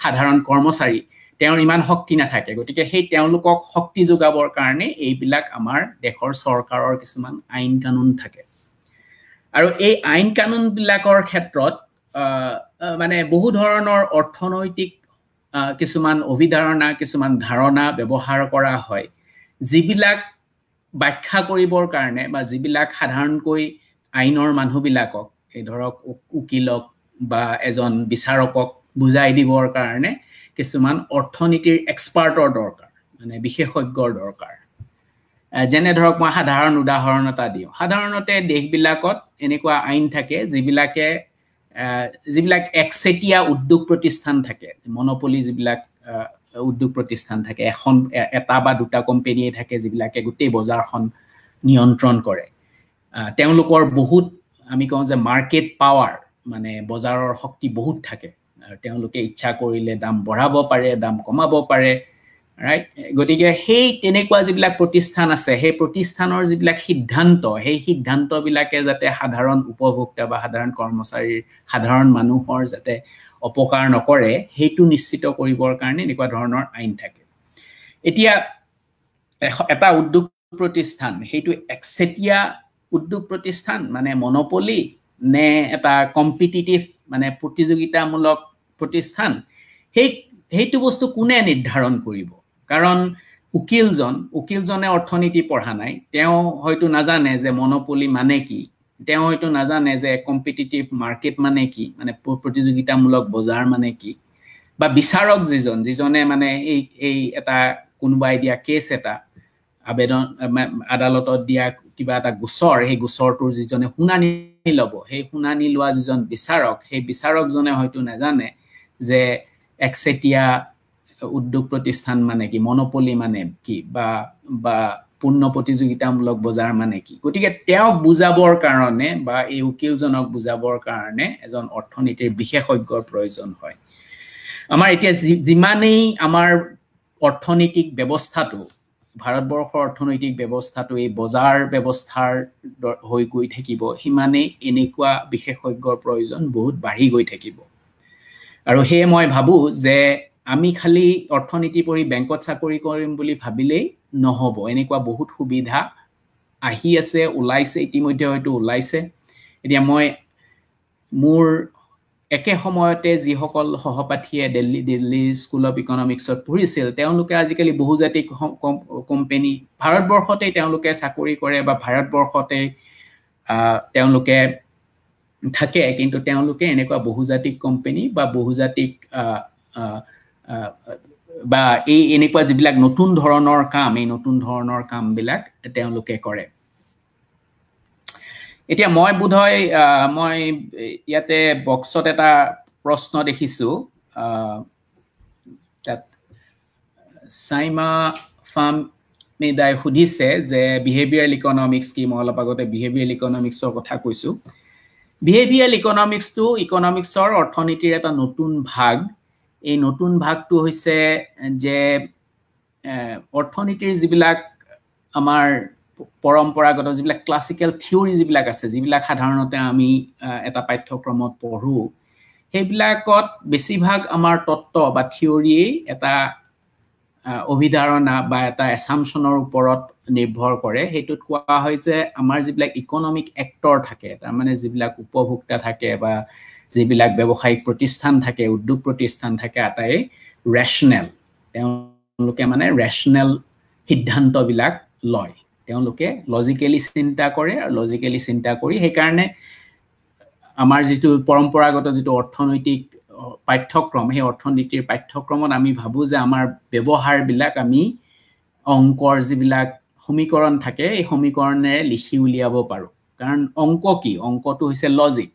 সাধাৰণ কৰ্মচাৰী, তেওঁৰ ইমান শক্তি নাথাকে। গতিকে সেই তেওঁলোকক শক্তি যোগাবৰ কাৰণে এইবিলাক আমাৰ দেশৰ চৰকাৰৰ কিছুমান আইন কানুন থাকে। আৰু এই আইন কানুনবিলাকৰ ক্ষেত্ৰত মানে বহু ধৰণৰ অৰ্থনৈতিক কিছুমান অভিধাৰণা, কিছুমান ধাৰণা ব্যৱহাৰ কৰা হয়, যিবিলাক ব্যাখ্যা কৰিবৰ কাৰণে বা যিবিলাক সাধাৰণকৈ আইনৰ মানুহবিলাকক, এই ধৰক উকিলক বা এজন বিচাৰকক বুজাই দিবৰ কাৰণে কিছুমান অৰ্থনীতিৰ এক্সপাৰ্টৰ দৰকাৰ, মানে বিশেষজ্ঞৰ দৰকাৰ। যেনে ধৰক মই সাধাৰণ উদাহৰণ এটা দিওঁ। সাধাৰণতে দেশবিলাকত এনেকুৱা আইন থাকে যিবিলাক একচেটীয়া উদ্যোগ প্ৰতিষ্ঠান থাকে, মনোপলি যিবিলাক উদ্যোগ প্ৰতিষ্ঠান থাকে, এটা বা দুটা কোম্পেনীয়ে থাকে যিবিলাকে গোটেই বজাৰখন নিয়ন্ত্ৰণ কৰে। তেওঁলোকৰ বহুত, আমি কওঁ যে মাৰ্কেট পাৱাৰ, মানে বজাৰৰ শক্তি বহুত থাকে। আৰু তেওঁলোকে ইচ্ছা কৰিলে দাম বঢ়াব পাৰে, দাম কমাব পাৰে, ৰাইট? গতিকে সেই তেনেকুৱা যিবিলাক প্ৰতিষ্ঠান আছে, সেই প্ৰতিষ্ঠানৰ যিবিলাক সিদ্ধান্ত, সেই সিদ্ধান্তবিলাকে যাতে সাধাৰণ উপভোক্তা বা সাধাৰণ কৰ্মচাৰীৰ, সাধাৰণ মানুহৰ যাতে অপকাৰ নকৰে, সেইটো নিশ্চিত কৰিবৰ কাৰণে এনেকুৱা ধৰণৰ আইন থাকে। এতিয়া এটা উদ্যোগ প্ৰতিষ্ঠান, সেইটো একচেটীয়া উদ্যোগ প্ৰতিষ্ঠান মানে মনপলি নে এটা কম্পিটিটিভ মানে প্ৰতিযোগিতামূলক প্ৰতিষ্ঠান, সেইটো বস্তু কোনে নিৰ্ধাৰণ কৰিব? কাৰণ উকিলজনে অৰ্থনীতি পঢ়া নাই, তেওঁ হয়তো নাজানে যে মনপলি মানে কি, তেওঁ হয়তো নাজানে যে কম্পিটিটিভ মাৰ্কেট মানে কি, মানে প্ৰতিযোগিতামূলক বজাৰ মানে কি, বা বিচাৰক যিজনে মানে এই এটা কোনোবাই দিয়া কেছ এটা আবেদন আদালতত দিয়া কিবা এটা গোচৰ, সেই গোচৰটোৰ যিজনে শুনানি ল'ব, সেই শুনানি লোৱা যিজন বিচাৰক, সেই বিচাৰকজনে হয়তো নাজানে যে একচেটীয়া উদ্যোগ প্ৰতিষ্ঠান মানে কি, মনপলি মানে কি, বা পূৰ্ণ প্ৰতিযোগিতামূলক বজাৰ মানে কি। গতিকে তেওঁক বুজাবৰ কাৰণে বা এই উকিলজনক বুজাবৰ কাৰণে এজন অৰ্থনীতিৰ বিশেষজ্ঞৰ প্ৰয়োজন হয়। আমাৰ এতিয়া যিমানেই আমাৰ অৰ্থনৈতিক ব্যৱস্থাটো, ভাৰতবৰ্ষৰ অৰ্থনৈতিক ব্যৱস্থাটো এই বজাৰ ব্যৱস্থাৰ হৈ গৈ থাকিব, সিমানেই এনেকুৱা বিশেষজ্ঞৰ প্ৰয়োজন বহুত বাঢ়ি গৈ থাকিব। আৰু সেয়ে মই ভাবোঁ যে আমি খালি অৰ্থনীতি পঢ়ি বেংকত চাকৰি কৰিম বুলি ভাবিলেই নহ'ব, এনেকুৱা বহুত সুবিধা আহি আছে, ওলাইছে, ইতিমধ্যে হয়তো ওলাইছে। এতিয়া মই মোৰ একে সময়তে যিসকল সহপাঠীয়ে দিল্লী স্কুল অফ ইকনমিক্সত পঢ়িছিল, তেওঁলোকে আজিকালি বহুজাতিক কোম্পেনী ভাৰতবৰ্ষতেই তেওঁলোকে চাকৰি কৰে বা ভাৰতবৰ্ষতেই তেওঁলোকে থাকে, কিন্তু তেওঁলোকে এনেকুৱা বহুজাতিক কোম্পেনী বা বহুজাতিক বা এই এনেকুৱা যিবিলাক নতুন ধৰণৰ কাম, এই নতুন ধৰণৰ কামবিলাক তেওঁলোকে কৰে। এতিয়া মই বোধহয় মই ইয়াতে বক্সত এটা প্ৰশ্ন দেখিছোঁ, তাত চাইমা ফাৰ্মিদাই সুধিছে যে বিহেভিয়াৰেল ইকনমিক্স কি। মই অলপ আগতে বিহেভিয়াৰেল ইকনমিক্সৰ কথা কৈছোঁ। বিহেভিয়াৰেল ইকনমিক্সটো ইকনমিক্সৰ অৰ্থনীতিৰ এটা নতুন ভাগ। এই নতুন ভাগটো হৈছে যে অৰ্থনীতিৰ যিবিলাক আমাৰ পৰম্পৰাগত যিবিলাক ক্লাছিকেল থিয়ৰী যিবিলাক আছে, যিবিলাক সাধাৰণতে আমি এটা পাঠ্যক্ৰমত পঢ়োঁ, সেইবিলাকত বেছিভাগ আমাৰ তত্ত্ব বা থিয়ৰীয়েই এটা অভিধাৰণা বা এটা এছামশ্যনৰ ওপৰত নিৰ্ভৰ কৰে। সেইটোত কোৱা হয় যে আমাৰ যিবিলাক ইকনমিক এক্টৰ থাকে, তাৰমানে যিবিলাক উপভোক্তা থাকে বা যিবিলাক ব্যৱসায়িক প্ৰতিষ্ঠান থাকে, উদ্যোগ প্ৰতিষ্ঠান থাকে, আটাই ৰেচনেল, তেওঁলোকে মানে ৰেচনেল সিদ্ধান্তবিলাক লয়, তেওঁলোকে লজিকেলি চিন্তা কৰে আৰু লজিকেলি চিন্তা কৰি সেইকাৰণে আমাৰ যিটো পৰম্পৰাগত যিটো অৰ্থনৈতিক পাঠ্যক্ৰম, সেই অৰ্থনীতিৰ পাঠ্যক্ৰমত আমি ভাবোঁ যে আমাৰ ব্যৱহাৰবিলাক আমি অংকৰ যিবিলাক সমীকৰণ থাকে, এই সমীকৰণেৰে লিখি উলিয়াব পাৰোঁ। কাৰণ অংক কি? অংকটো হৈছে লজিক,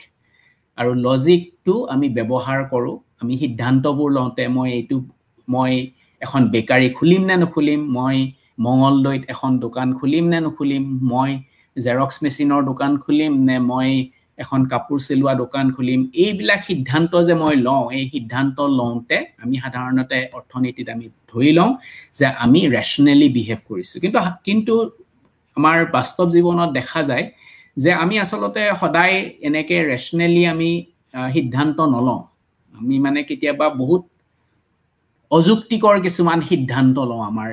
আৰু লজিকটো আমি ব্যৱহাৰ কৰোঁ আমি সিদ্ধান্তবোৰ লওঁতে। মই এখন বেকাৰী খুলিম নে নুখুলিম, মই মঙলদৈত এখন দোকান খুলিম নে নুখুলিম, মই জেৰক্স মেচিনৰ দোকান খুলিম নে মই এখন কাপোৰ চিলোৱা দোকান খুলিম, এইবিলাক সিদ্ধান্ত যে মই লওঁ, এই সিদ্ধান্ত লওঁতে আমি সাধাৰণতে অৰ্থনীতিত আমি ধৰি লওঁ যে আমি ৰেচনেলি বিহেভ কৰিছোঁ। কিন্তু আমাৰ বাস্তৱ জীৱনত দেখা যায় যে আমি আচলতে সদায় এনেকৈ ৰেচনেলি আমি সিদ্ধান্ত নলওঁ। আমি মানে কেতিয়াবা বহুত অযুক্তিকৰ কিছুমান সিদ্ধান্ত লওঁ আমাৰ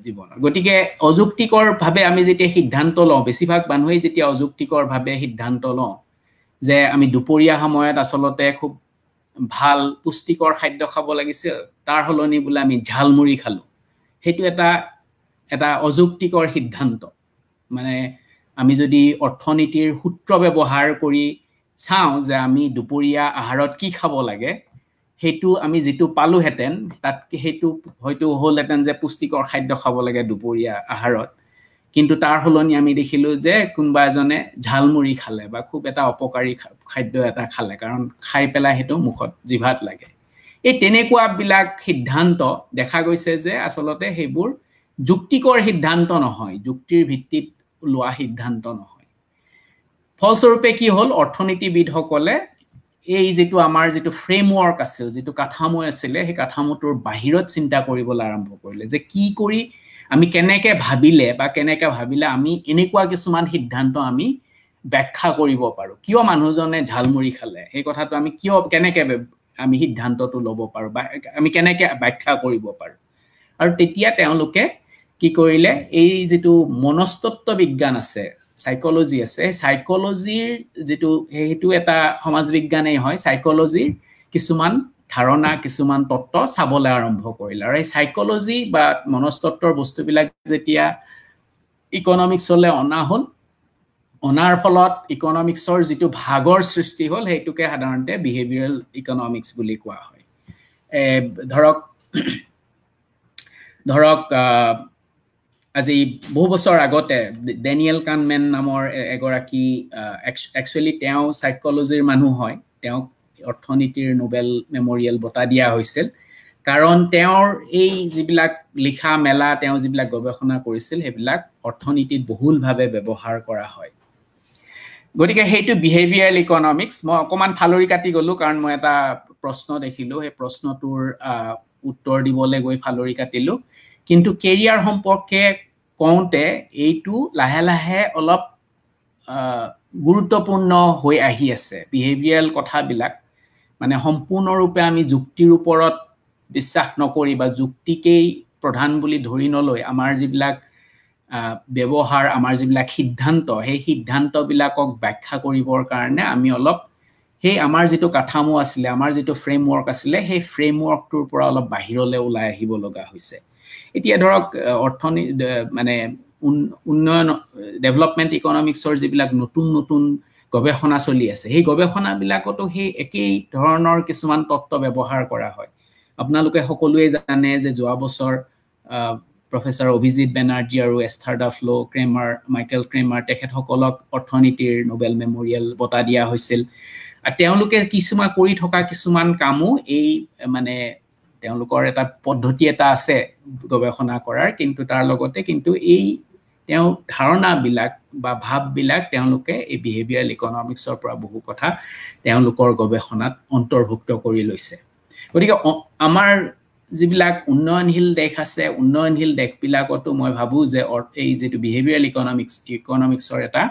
জীৱনত। গতিকে অযুক্তিকৰভাৱে আমি যেতিয়া সিদ্ধান্ত লওঁ, বেছিভাগ মানুহেই যেতিয়া অযুক্তিকৰভাৱে সিদ্ধান্ত লওঁ যে আমি দুপৰীয়া সময়ত আচলতে খুব ভাল পুষ্টিকৰ খাদ্য খাব লাগিছিল, তাৰ সলনি বোলে আমি ঝালমুড়ি খালোঁ, সেইটো এটা অযুক্তিকৰ সিদ্ধান্ত। মানে আমি যদি অৰ্থনীতিৰ সূত্ৰ ব্যৱহাৰ কৰি চাওঁ যে আমি দুপৰীয়া আহাৰত কি খাব লাগে, সেইটো আমি যিটো পালোহেঁতেন তাতকৈ সেইটো হয়তো হ'লহেঁতেন যে পুষ্টিকৰ খাদ্য খাব লাগে দুপৰীয়া আহাৰত, কিন্তু তাৰ সলনি আমি দেখিলোঁ যে কোনোবা এজনে ঝালমুড়ি খালে বা খুব এটা অপকাৰী খাদ্য এটা খালে, কাৰণ খাই পেলাই সেইটো মুখত জিভাত লাগে। এই তেনেকুৱাবিলাক সিদ্ধান্ত দেখা গৈছে যে আচলতে সেইবোৰ যুক্তিকৰ সিদ্ধান্ত নহয়, যুক্তিৰ ভিত্তিত লোৱা সিদ্ধান্ত নহয়। ফলস্বৰূপে কি হ'ল, অৰ্থনীতিবিদসকলে এই যিটো আমাৰ যিটো ফ্ৰেমৱৰ্ক আছিল, যিটো কাঠামো আছিলে, সেই কাঠামোটোৰ বাহিৰত চিন্তা কৰিবলৈ আৰম্ভ কৰিলে যে কি কৰি আমি কেনেকৈ ভাবিলে বা কেনেকৈ ভাবিলে আমি এনেকুৱা কিছুমান সিদ্ধান্ত আমি ব্যাখ্যা কৰিব পাৰোঁ। কিয় মানুহজনে ঝালমুড়ি খালে সেই কথাটো আমি কিয় কেনেকৈ আমি সিদ্ধান্তটো ল'ব পাৰোঁ বা আমি কেনেকৈ ব্যাখ্যা কৰিব পাৰোঁ। আৰু তেতিয়া তেওঁলোকে কি কৰিলে, এই যিটো মনস্তত্ব বিজ্ঞান আছে, চাইকলজি আছে, চাইকলজিৰ যিটো সেইটো এটা সমাজ বিজ্ঞানেই হয়, চাইকলজিৰ কিছুমান ধাৰণা কিছুমান তত্ত্ব চাবলৈ আৰম্ভ কৰিলে। আৰু এই চাইকলজি বা মনস্তত্বৰ বস্তুবিলাক যেতিয়া ইকনমিক্সলৈ অনা হ'ল, অনাৰ ফলত ইকনমিক্সৰ যিটো ভাগৰ সৃষ্টি হ'ল সেইটোকে সাধাৰণতে বিহেভিয়াৰেল ইকনমিক্স বুলি কোৱা হয়। ধৰক ধৰক আজি বহু বছৰ আগতে ডেনিয়েল কানমেন নামৰ এগৰাকী, একচুৱেলি তেওঁ চাইকলজিৰ মানুহ হয়, তেওঁক অৰ্থনীতিৰ নোবেল মেমৰিয়েল বঁটা দিয়া হৈছিল, কাৰণ তেওঁৰ এই যিবিলাক লিখা মেলা, তেওঁ যিবিলাক গৱেষণা কৰিছিল সেইবিলাক অৰ্থনীতিত বহুলভাৱে ব্যৱহাৰ কৰা হয়। গতিকে সেইটো বিহেভিয়াৰেল ইকনমিক্স। মই অকণমান ফালৰি কাটি গ'লোঁ কাৰণ মই এটা প্ৰশ্ন দেখিলোঁ, সেই প্ৰশ্নটোৰ উত্তৰ দিবলৈ গৈ ফালৰি কাটিলোঁ। কিন্তু কেৰিয়াৰ সম্পৰ্কে কওঁতে এইটো লাহে লাহে অলপ গুৰুত্বপূৰ্ণ হৈ আহি আছে। বিহেভিয়াৰেল কথাবিলাক মানে সম্পূৰ্ণৰূপে আমি যুক্তিৰ ওপৰত বিশ্বাস নকৰি বা যুক্তিকেই প্ৰধান বুলি ধৰি নলৈ আমাৰ যিবিলাক ব্যৱহাৰ, আমাৰ যিবিলাক সিদ্ধান্ত, সেই সিদ্ধান্তবিলাকক ব্যাখ্যা কৰিবৰ কাৰণে আমি অলপ সেই আমাৰ যিটো কাঠামো আছিলে, আমাৰ যিটো ফ্ৰেমৱৰ্ক আছিলে, সেই ফ্ৰেমৱৰ্কটোৰ পৰা অলপ বাহিৰলৈ ওলাই আহিব লগা হৈছে। এতিয়া ধৰক অৰ্থনীতি মানে উন্নয়ন, ডেভেলপমেণ্ট ইকনমিক্সৰ যিবিলাক নতুন নতুন গৱেষণা চলি আছে, সেই গৱেষণাবিলাকতো সেই একেই ধৰণৰ কিছুমান তত্ত্ব ব্যৱহাৰ কৰা হয়। আপোনালোকে সকলোৱে জানে যে যোৱা বছৰ প্ৰফেচাৰ অভিজিত বেনাৰ্জী আৰু এষ্টাৰ ডাফ্লো ক্ৰেমাৰ, মাইকেল ক্ৰেমাৰ, তেখেতসকলক অৰ্থনীতিৰ নোবেল মেমৰিয়েল বঁটা দিয়া হৈছিল। তেওঁলোকে কিছুমান কৰি থকা কিছুমান কামো এই মানে তেওঁলোকৰ এটা পদ্ধতি এটা আছে গৱেষণা কৰাৰ, কিন্তু তাৰ লগতে কিন্তু এই তেওঁ ধাৰণাবিলাক বা ভাৱবিলাক তেওঁলোকে এই বিহেভিয়াৰেল ইকনমিক্সৰ পৰা বহু কথা তেওঁলোকৰ গৱেষণাত অন্তৰ্ভুক্ত কৰি লৈছে। গতিকে আমাৰ যিবিলাক উন্নয়নশীল দেশ আছে, উন্নয়নশীল দেশবিলাকতো মই ভাবোঁ যে এই যিটো বিহেভিয়াৰেল ইকনমিক্সৰ এটা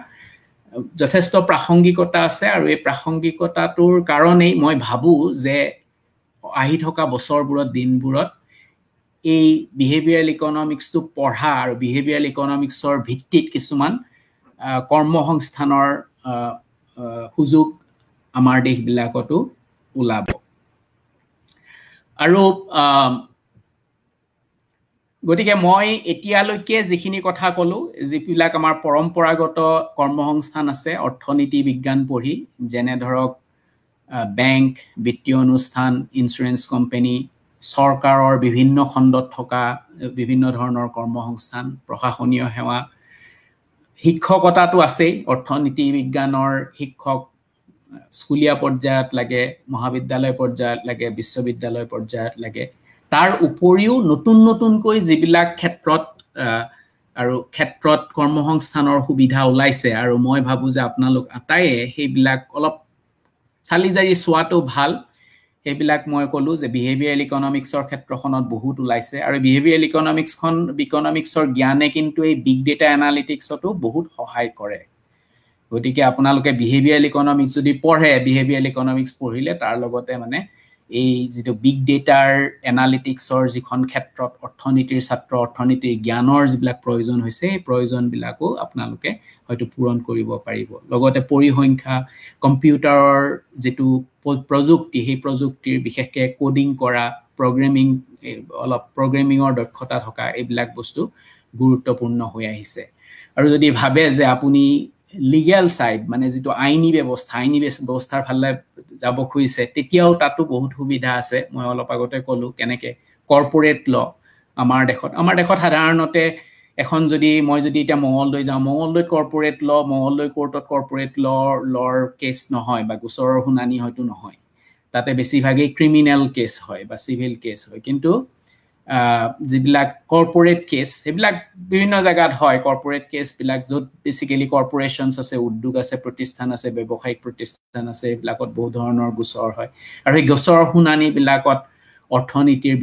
যথেষ্ট প্ৰাসংগিকতা আছে। আৰু এই প্ৰাসংগিকতাটোৰ কাৰণেই মই ভাবোঁ যে আহি থকা বছৰবোৰত, দিনবোৰত এই বিহেভিয়াৰেল ইকনমিক্সটো পঢ়া আৰু বিহেভিয়াৰেল ইকনমিক্সৰ ভিত্তিত কিছুমান কৰ্মসংস্থানৰ সুযোগ আমাৰ দেশবিলাকতো ওলাব। আৰু গতিকে মই এতিয়ালৈকে যিখিনি কথা ক'লোঁ, যিবিলাক আমাৰ পৰম্পৰাগত কৰ্মসংস্থান আছে অৰ্থনীতি বিজ্ঞান পঢ়ি, যেনে ধৰক বেংক, বিত্তীয় অনুষ্ঠান, ইঞ্চুৰেঞ্চ কোম্পানী, চৰকাৰৰ বিভিন্ন খণ্ডত থকা বিভিন্ন ধৰণৰ কৰ্মসংস্থান, প্ৰশাসনীয় সেৱা, শিক্ষকতাটো আছেই, অৰ্থনীতি বিজ্ঞানৰ শিক্ষক স্কুলীয়া পৰ্যায়ত লাগে, মহাবিদ্যালয় পৰ্যায়ত লাগে, বিশ্ববিদ্যালয় পৰ্যায়ত লাগে। তাৰ উপৰিও নতুন নতুনকৈ যিবিলাক ক্ষেত্ৰত আৰু ক্ষেত্ৰত কৰ্মসংস্থানৰ সুবিধা ওলাইছে, আৰু মই ভাবোঁ যে আপোনালোক আটাইয়ে সেইবিলাক অলপ চালি জাৰি চোৱাটো ভাল। সেইবিলাক মই ক'লোঁ যে বিহেভিয়াৰেল ইকনমিক্সৰ ক্ষেত্ৰখনত বহুত ওলাইছে, আৰু বিহেভিয়াৰেল ইকনমিক্সৰ জ্ঞানে কিন্তু এই বিগ ডেটা এনালিটিক্সতো বহুত সহায় কৰে। গতিকে আপোনালোকে বিহেভিয়াৰেল ইকনমিক্স যদি পঢ়ে, বিহেভিয়াৰেল ইকনমিক্স পঢ়িলে তাৰ লগতে মানে এই যিটো বিগ ডেটাৰ এনালিটিক্সৰ যিখন ক্ষেত্ৰত অৰ্থনীতিৰ ছাত্ৰ, অৰ্থনীতিৰ জ্ঞানৰ যিবিলাক প্ৰয়োজন হৈছে, সেই প্ৰয়োজনবিলাকো আপোনালোকে হয়তো পূৰণ কৰিব পাৰিব। লগতে পৰিসংখ্যা, কম্পিউটাৰৰ যিটো প্ৰযুক্তি, সেই প্ৰযুক্তিৰ বিশেষকৈ কোডিং কৰা, প্ৰগ্ৰেমিং, অলপ প্ৰগ্ৰেমিঙৰ দক্ষতা থকা, এইবিলাক বস্তু গুৰুত্বপূৰ্ণ হৈ আহিছে। আৰু যদি ভাবে যে আপুনি লিগেল চাইড, মানে যিটো আইনী ব্যৱস্থা, আইনী ব্যৱস্থাৰ ফালে যাব খুজিছে, তেতিয়াও তাতো বহুত সুবিধা আছে। মই অলপ আগতে ক'লোঁ কেনেকৈ কৰ্পৰেট ল আমাৰ দেশত সাধাৰণতে এখন যদি মই যদি এতিয়া মঙলদৈ যাওঁ, মঙলদৈত কৰ্পৰেট ল, মঙলদৈ কোৰ্টত কৰ্পৰেট লৰ কেছ নহয় বা গোচৰৰ শুনানি হয়তো নহয়, তাতে বেছিভাগেই ক্ৰিমিনেল কেছ হয় বা চিভিল কেছ হয়। কিন্তু যিবিলাক কৰ্পৰেট কেছ, সেইবিলাক বিভিন্ন জেগাত হয়। কৰ্পৰেট কেছবিলাক য'ত বেচিকেলি কৰ্পৰেশ্যনছ আছে, উদ্যোগ আছে, প্ৰতিষ্ঠান আছে, ব্যৱসায়িক প্ৰতিষ্ঠান আছে, এইবিলাকত বহুত ধৰণৰ গোচৰ হয়। আৰু সেই গোচৰৰ শুনানিবিলাকত অৰ্থনীতিৰ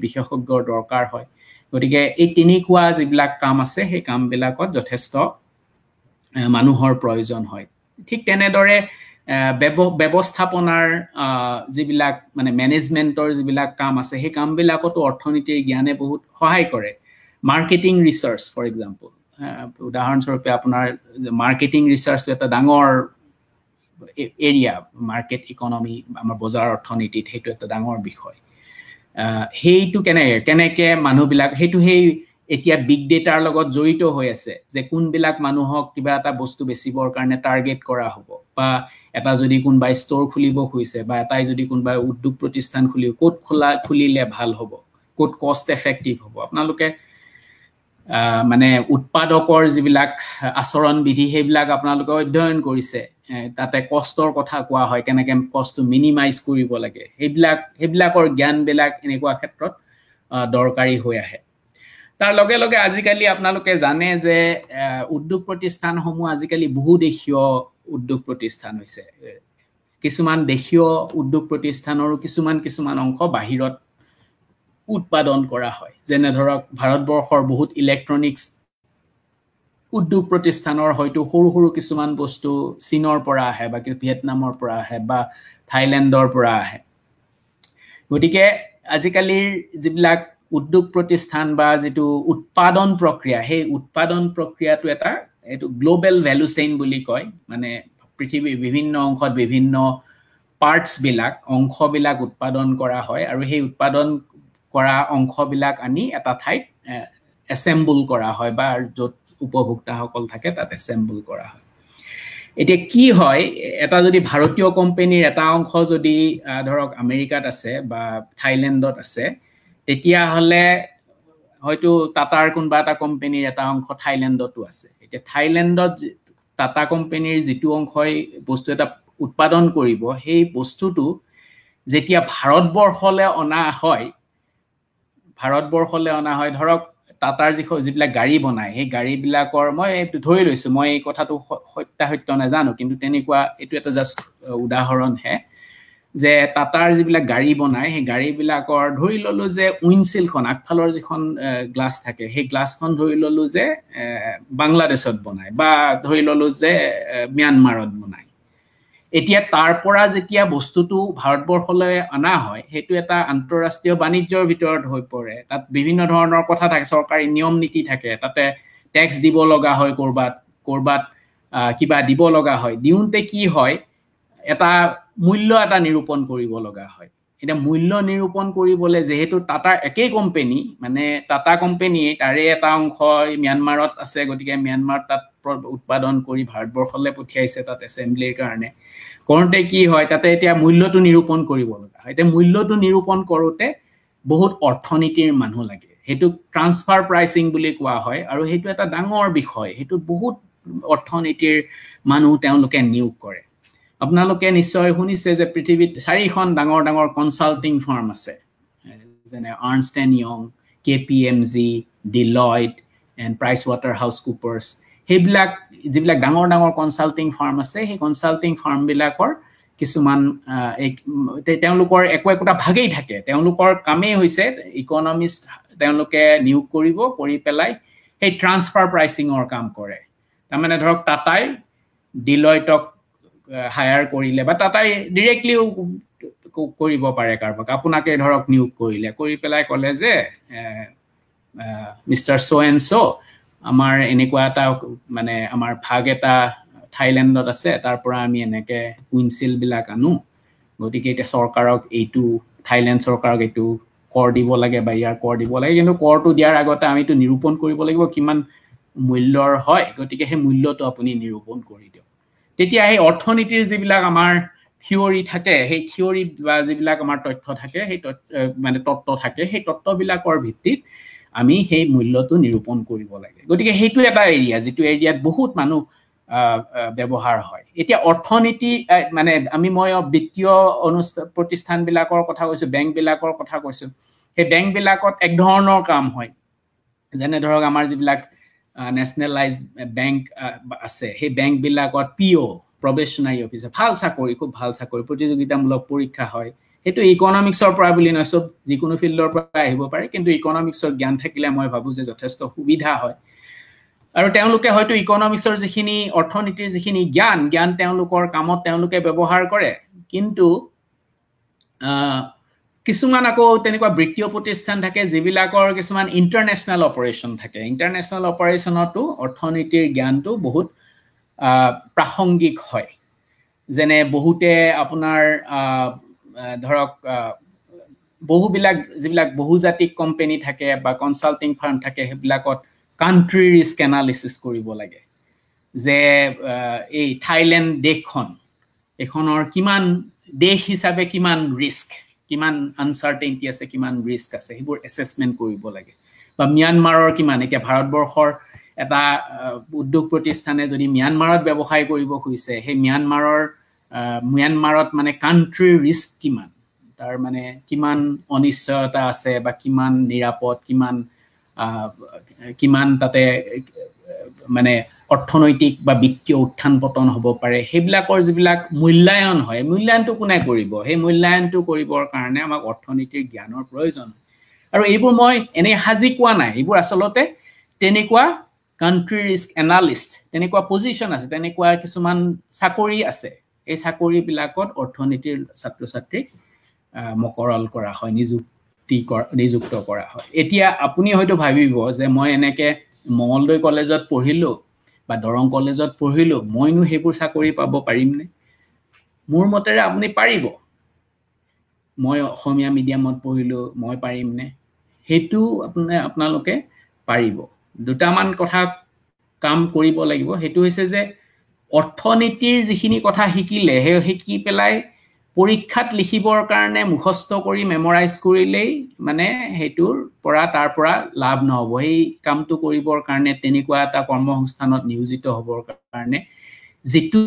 বিশেষজ্ঞৰ দৰকাৰ হয়। গতিকে এই তেনেকুৱা যিবিলাক কাম আছে, সেই কামবিলাকত যথেষ্ট মানুহৰ প্ৰয়োজন হয়। ঠিক তেনেদৰে ব্যৱস্থাপনাৰ যিবিলাক, মানে মেনেজমেণ্টৰ যিবিলাক কাম আছে, সেই কামবিলাকতো অৰ্থনীতিৰ জ্ঞানে বহুত সহায় কৰে। মাৰ্কেটিং ৰিচাৰ্চ, ফৰ এক্সাম্পল, উদাহৰণস্বৰূপে আপোনাৰ মাৰ্কেটিং ৰিচাৰ্চটো এটা ডাঙৰ এৰিয়া। মাৰ্কেট ইকনমি, আমাৰ বজাৰ অৰ্থনীতিত সেইটো এটা ডাঙৰ বিষয়। সেইটো কেনেকে মানুহবিলাক, সেইটো সেই এতিয়া বিগ ডেটাৰ লগত জড়িত হৈ আছে যে কোনবিলাক মানুহক কিবা এটা বস্তু বেচিবৰ কাৰণে টাৰ্গেট কৰা হ'ব, বা এটা যদি কোনোবাই ষ্ট'ৰ খুলিব খুজিছে বা এটাই যদি কোনোবাই উদ্যোগ প্ৰতিষ্ঠান খুলিব, ক'ত খুলিলে ভাল হ'ব, ক'ত কষ্ট এফেক্টিভ হ'ব। আপোনালোকে মানে উৎপাদকৰ যিবিলাক আচৰণ বিধি, সেইবিলাক আপোনালোকে অধ্যয়ন কৰিছে। তাতে কষ্টৰ কথা কোৱা হয়, কেনেকে কষ্টটো মিনিমাইজ কৰিব লাগে। সেইবিলাকৰ জ্ঞানবিলাক এনেকুৱা ক্ষেত্ৰত দৰকাৰী হৈ আহে। তাৰ লগে লগে আজিকালি আপোনালোকে জানে যে উদ্যোগ প্ৰতিষ্ঠানসমূহ আজিকালি বহুদেশীয় উদ্যোগ প্ৰতিষ্ঠান হৈছে। কিছুমান দেশীয় উদ্যোগ প্ৰতিষ্ঠানৰো কিছুমান কিছুমান অংশ বাহিৰত উৎপাদন কৰা হয়। যেনে ধৰক, ভাৰতবৰ্ষৰ বহুত ইলেক্ট্ৰনিক্স উদ্যোগ প্ৰতিষ্ঠানৰ হয়তো সৰু সৰু কিছুমান বস্তু চীনৰ পৰা আহে বা ভিয়েটনামৰ পৰা আহে বা থাইলেণ্ডৰ পৰা আহে। গতিকে আজিকালিৰ যিবিলাক উদ্যোগ প্ৰতিষ্ঠান বা যিটো উৎপাদন প্ৰক্ৰিয়া, সেই উৎপাদন প্ৰক্ৰিয়াটো এটা, এইটো গ্ল'বেল ভেলু চেইন বুলি কয়। মানে পৃথিৱীৰ বিভিন্ন অংশত বিভিন্ন পাৰ্টছবিলাক, অংশবিলাক উৎপাদন কৰা হয় আৰু সেই উৎপাদন কৰা অংশবিলাক আনি এটা ঠাইত এছেম্বল কৰা হয় বা য'ত উপভোক্তাসকল থাকে তাত এছেম্বল কৰা হয়। এতিয়া কি হয়, এটা যদি ভাৰতীয় কোম্পেনীৰ এটা অংশ যদি ধৰক আমেৰিকাত আছে বা থাইলেণ্ডত আছে, তেতিয়াহ'লে হয়তো টাটাৰ কোনোবা এটা কোম্পেনীৰ এটা অংশ থাইলেণ্ডতো আছে। এতিয়া থাইলেণ্ডত টাটা কোম্পেনীৰ যিটো অংশই বস্তু এটা উৎপাদন কৰিব, সেই বস্তুটো যেতিয়া ভাৰতবৰ্ষলৈ অনা হয়, ধৰক টাটাৰ যিবিলাক গাড়ী বনায়, সেই গাড়ীবিলাকৰ, মই ধৰি লৈছোঁ, মই এই কথাটো সত্যাসত্য নাজানো, কিন্তু তেনেকুৱা এইটো এটা জাষ্ট উদাহৰণহে যে টাটাৰ যিবিলাক গাড়ী বনায়, সেই গাড়ীবিলাকৰ ধৰি ল'লোঁ যে উইণ্ডশ্বিল্ডখন, আগফালৰ যিখন গ্লাছ থাকে, সেই গ্লাছখন ধৰি ল'লোঁ যে বাংলাদেশত বনায় বা ধৰি ল'লোঁ যে ম্যানমাৰত বনায়। এতিয়া তাৰ পৰা যেতিয়া বস্তুটো ভাৰতবৰ্ষলৈ অনা হয়, সেইটো এটা আন্তঃৰাষ্ট্ৰীয় বাণিজ্যৰ ভিতৰত হৈ পৰে। তাত বিভিন্ন ধৰণৰ কথা থাকে, চৰকাৰী নিয়ম নীতি থাকে, তাতে টেক্স দিব লগা হয়, ক'ৰবাত ক'ৰবাত কিবা দিব লগা হয়। দিওঁতে কি হয়, এটা মূল্য এটা নিৰূপণ কৰিব লগা হয়। এতিয়া মূল্য নিৰূপণ কৰিবলৈ যিহেতু টাটাৰ একেই কোম্পেনী, মানে টাটা কোম্পেনীয়ে তাৰে এটা অংশ ম্যানমাৰত আছে, গতিকে ম্যানমাৰত তাত উৎপাদন কৰি ভাৰতবৰ্ষলৈ পঠিয়াইছে তাত এছেম্বলিৰ কাৰণে। কৰোঁতে কি হয়, তাতে এতিয়া মূল্যটো নিৰূপণ কৰিব লগা হয়। এতিয়া মূল্যটো নিৰূপণ কৰোঁতে বহুত অৰ্থনীতিৰ মানুহ লাগে। সেইটোক ট্ৰান্সফাৰ প্ৰাইচিং বুলি কোৱা হয় আৰু সেইটো এটা ডাঙৰ বিষয়। সেইটোত বহুত অৰ্থনীতিৰ মানুহ তেওঁলোকে নিয়োগ কৰে। আপোনালোকে নিশ্চয় শুনিছে যে পৃথিৱীত চাৰিখন ডাঙৰ ডাঙৰ কনচাল্টিং ফাৰ্ম আছে, যেনে Ernst and young, KPMG, Deloitte and price water house Coopers. সেইবিলাক যিবিলাক ডাঙৰ ডাঙৰ কনচাল্টিং ফাৰ্ম আছে, সেই কনচাল্টিং ফাৰ্মবিলাকৰ কিছুমান, তেওঁলোকৰ একো একোটা ভাগেই থাকে। তেওঁলোকৰ কামেই হৈছে ইকনমিষ্ট তেওঁলোকে নিয়োগ কৰিব, কৰি পেলাই সেই ট্ৰান্সফাৰ প্ৰাইচিঙৰ কাম কৰে। তাৰমানে ধৰক টাটাই ডিলয়টক হায়াৰ কৰিলে বা টাটাই ডিৰেক্টলিও কৰিব পাৰে, কাৰোবাক, আপোনাকে ধৰক নিয়োগ কৰিলে, কৰি পেলাই ক'লে যে মিষ্টাৰ চ' এণ্ড চ', আমাৰ এনেকুৱা এটা, মানে আমাৰ ভাগ এটা থাইলেণ্ডত আছে, তাৰ পৰা আমি এনেকে উইণ্ডশ্বিল্ডবিলাক আনো। গতিকে এতিয়া চৰকাৰক এইটো, থাইলেণ্ড চৰকাৰক এইটো কৰ দিব লাগে বা ইয়াৰ কৰ দিব লাগে। কিন্তু কৰটো দিয়াৰ আগতে আমিতো নিৰূপণ কৰিব লাগিব কিমান মূল্যৰ হয়। গতিকে সেই মূল্যটো আপুনি নিৰূপণ কৰি দিয়ক। তেতিয়া সেই অৰ্থনীতিৰ যিবিলাক আমাৰ থিয়ৰী থাকে, সেই থিয়ৰী বা যিবিলাক আমাৰ তথ্য থাকে, সেই মানে তত্ত্ব থাকে, সেই তত্ত্ববিলাকৰ ভিত্তিত আমি সেই মূল্যটো নিৰূপণ কৰিব লাগে। গতিকে সেইটো এটা এৰিয়া, যিটো এৰিয়াত বহুত মানুহ ব্যৱহাৰ হয়। এতিয়া অৰ্থনীতি মানে মই বিত্তীয় অনুষ্ঠান প্ৰতিষ্ঠানবিলাকৰ কথা কৈছোঁ, বেংকবিলাকৰ কথা কৈছোঁ। সেই বেংকবিলাকত এক ধৰণৰ কাম হয়। যেনে ধৰক আমাৰ যিবিলাক নেশ্যনেলাইজ বেংক আছে, সেই বেংকবিলাকত পি অ', প্ৰবেশ্যনাৰী অফিচাৰ, ভাল চাকৰি, খুব ভাল চাকৰি, প্ৰতিযোগিতামূলক পৰীক্ষা হয়। সেইটো ইকনমিক্সৰ পৰা বুলি নহয়, চব যিকোনো ফিল্ডৰ পৰা আহিব পাৰে, কিন্তু ইকনমিক্সৰ জ্ঞান থাকিলে মই ভাবোঁ যে যথেষ্ট সুবিধা হয়। আৰু তেওঁলোকে হয়তো ইকনমিক্সৰ যিখিনি, অৰ্থনীতিৰ যিখিনি জ্ঞান তেওঁলোকৰ কামত তেওঁলোকে ব্যৱহাৰ কৰে। কিন্তু কিছুমান আকৌ তেনেকুৱা বৃত্তীয় প্ৰতিষ্ঠান থাকে যিবিলাকৰ কিছুমান ইণ্টাৰনেশ্যনেল অপাৰেশ্যন থাকে। ইণ্টাৰনেশ্যনেল অপাৰেশ্যনতো অৰ্থনীতিৰ জ্ঞানটো বহুত প্ৰাসংগিক হয়। যেনে বহুতে আপোনাৰ ধৰক বহুবিলাক যিবিলাক বহুজাতিক কোম্পেনী থাকে বা কনচাল্টিং ফাৰ্ম থাকে, সেইবিলাকত কাণ্ট্ৰি ৰিস্ক এনালিচিছ কৰিব লাগে যে এই থাইলেণ্ড দেশখন, এইখনৰ কিমান দেশ হিচাপে কিমান ৰিস্ক, কিমান আনচাৰ্টেইনটি আছে, কিমান ৰিস্ক আছে, সেইবোৰ এছেচমেণ্ট কৰিব লাগে। বা ম্যানমাৰৰ কিমান, এতিয়া ভাৰতবৰ্ষৰ এটা উদ্যোগ প্ৰতিষ্ঠানে যদি ম্যানমাৰত ব্যৱসায় কৰিব খুজিছে, সেই ম্যানমাৰত মানে কাণ্ট্ৰিৰ ৰিস্ক কিমান, তাৰ মানে কিমান অনিশ্চয়তা আছে বা কিমান নিৰাপদ, কিমান কিমান তাতে মানে অৰ্থনৈতিক বা বিত্তীয় উত্থান পতন হ'ব পাৰে, সেইবিলাকৰ যিবিলাক মূল্যায়ন হয়, মূল্যায়নটো কোনে কৰিব? সেই মূল্যায়নটো কৰিবৰ কাৰণে আমাক অৰ্থনীতিৰ জ্ঞানৰ প্ৰয়োজন। আৰু এইবোৰ মই এনেই সাজি কোৱা নাই, এইবোৰ আচলতে তেনেকুৱা কাণ্ট্ৰি ৰিস্ক এনালিষ্ট, তেনেকুৱা পজিশ্যন আছে, তেনেকুৱা কিছুমান চাকৰি আছে। এই চাকৰিবিলাকত অৰ্থনীতিৰ ছাত্ৰ ছাত্ৰীক মকৰল কৰা হয়, নিযুক্ত কৰা হয়। এতিয়া আপুনি হয়তো ভাবিব যে মই এনেকে মঙলদৈ কলেজত পঢ়িলোঁ বা দৰং কলেজত পঢ়িলোঁ, মইনো সেইবোৰ চাকৰি পাব পাৰিমনে? মোৰ মতেৰে আপুনি পাৰিব। মই অসমীয়া মিডিয়ামত পঢ়িলোঁ, মই পাৰিমনে? সেইটো আপোনালোকে পাৰিব। দুটামান কথা কাম কৰিব লাগিব। সেইটো হৈছে যে অৰ্থনীতিৰ যিখিনি কথা শিকিলে, সেই শিকি পেলাই পৰীক্ষাত লিখিবৰ কাৰণে মুখস্থ কৰি মেমৰাইজ কৰিলেই মানে সেইটোৰ পৰা তাৰ পৰা লাভ নহ'ব। সেই কামটো কৰিবৰ কাৰণে, তেনেকুৱা এটা কৰ্মসংস্থানত নিয়োজিত হ'বৰ কাৰণে যিটো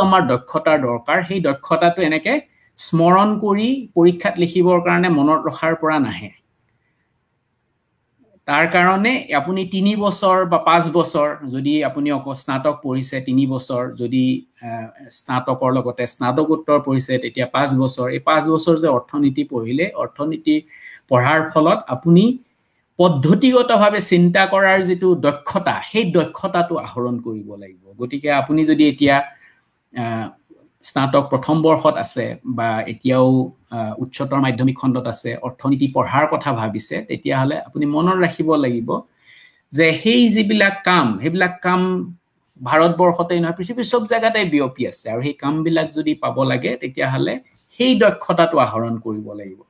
আমাৰ দক্ষতাৰ দৰকাৰ, সেই দক্ষতাটো এনেকে স্মৰণ কৰি পৰীক্ষাত লিখিবৰ কাৰণে মনত ৰখাৰ পৰা নাহে। তাৰ কাৰণে আপুনি 3 বছৰ বা 5 বছৰ, যদি আপুনি অকল স্নাতক পঢ়িছে 3 বছৰ, যদি স্নাতকৰ লগতে স্নাতকোত্তৰ পঢ়িছে তেতিয়া 5 বছৰ, এই 5 বছৰ যে অৰ্থনীতি পঢ়িলে, অৰ্থনীতি পঢ়াৰ ফলত আপুনি পদ্ধতিগতভাৱে চিন্তা কৰাৰ যিটো দক্ষতা, সেই দক্ষতাটো আহৰণ কৰিব লাগিব। গতিকে আপুনি যদি এতিয়া স্নাতক প্ৰথম বৰ্ষত আছে বা এতিয়াও উচ্চতৰ মাধ্যমিক খণ্ডত আছে, অৰ্থনীতি পঢ়াৰ কথা ভাবিছে, তেতিয়াহ'লে আপুনি মনত ৰাখিব লাগিব যে সেই যিবিলাক কাম, সেইবিলাক কাম ভাৰতবৰ্ষতেই নহয়, পৃথিৱীৰ চব জেগাতে বিয়পি আছে। আৰু সেই কামবিলাক যদি পাব লাগে তেতিয়াহ'লে সেই দক্ষতাটো আহৰণ কৰিব লাগিব।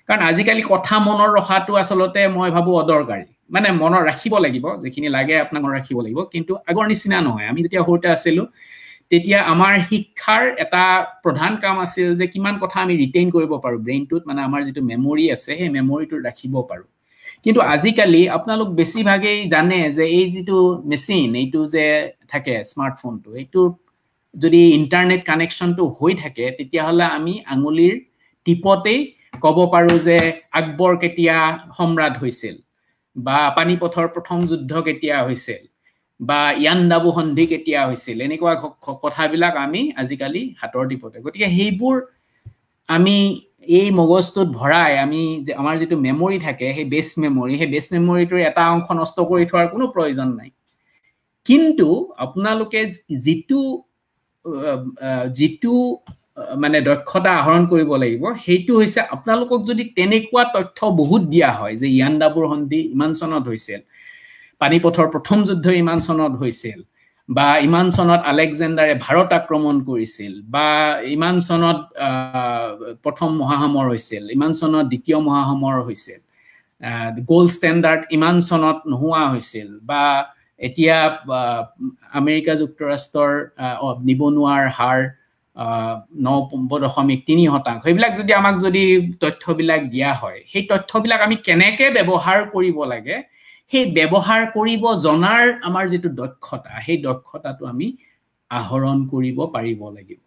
কাৰণ আজিকালি কথা মনত ৰখাটো আচলতে মই ভাবোঁ অদৰকাৰী। মানে মনত ৰাখিব লাগিব, যিখিনি লাগে আপোনাক মনত ৰাখিব লাগিব, কিন্তু আগৰ নিচিনা নহয়। আমি যেতিয়া সৰুতে আছিলোঁ তেতিয়া আমাৰ শিক্ষাৰ এটা প্ৰধান কাম আছিল যে কিমান কথা আমি ৰিটেইন কৰিব পাৰোঁ ব্ৰেইনটোত, মানে আমাৰ যিটো মেমৰি আছে সেই মেমৰিটো ৰাখিব পাৰোঁ। কিন্তু আজিকালি আপোনালোক বেছিভাগেই জানে যে এই যিটো মেচিন, এইটো যে থাকে স্মাৰ্টফোনটো, এইটো যদি ইণ্টাৰনেট কানেকশ্যনটো হৈ থাকে তেতিয়াহ'লে আমি আঙুলিৰ টিপতেই ক'ব পাৰোঁ যে আকবৰ কেতিয়া সম্ৰাট হৈছিল, বা পানীপথৰ প্ৰথম যুদ্ধ কেতিয়া হৈছিল, বা ইয়াণ্ডাবু সন্ধি কেতিয়া হৈছিল, এনেকুৱা কথাবিলাক আমি আজিকালি হাতৰ টিপতে। গতিকে সেইবোৰ আমি এই মগজটোত ভৰাই আমি আমাৰ যিটো মেমৰি থাকে, সেই বেছ মেমৰি, সেই বেছ মেমৰিটোৰ এটা অংশ নষ্ট কৰি থোৱাৰ কোনো প্ৰয়োজন নাই। কিন্তু আপোনালোকে যিটো যিটো মানে দক্ষতা আহৰণ কৰিব লাগিব, সেইটো হৈছে আপোনালোকক যদি তেনেকুৱা তথ্য বহুত দিয়া হয় যে ইয়াণ্ডাবুৰ সন্ধি ইমান চনত হৈছিল, পানীপথৰ প্ৰথম যুদ্ধ ইমান চনত হৈছিল, বা ইমান চনত আলেকজেণ্ডাৰে ভাৰত আক্ৰমণ কৰিছিল, বা ইমান চনত প্ৰথম মহাসমৰ হৈছিল, ইমান চনত দ্বিতীয় মহাসমৰ হৈছিল, গ'ল্ড ষ্টেণ্ডাৰ্ড ইমান চনত নোহোৱা হৈছিল, বা এতিয়া আমেৰিকা যুক্তৰাষ্ট্ৰৰ নিবনুৱাৰ হাৰ 9.3%, সেইবিলাক যদি আমাক যদি তথ্যবিলাক দিয়া হয়, সেই তথ্যবিলাক আমি কেনেকৈ ব্যৱহাৰ কৰিব লাগে, সেই ব্যৱহাৰ কৰিব জনাৰ আমাৰ যিটো দক্ষতা, সেই দক্ষতাটো আমি আহৰণ কৰিব পাৰিব লাগিব।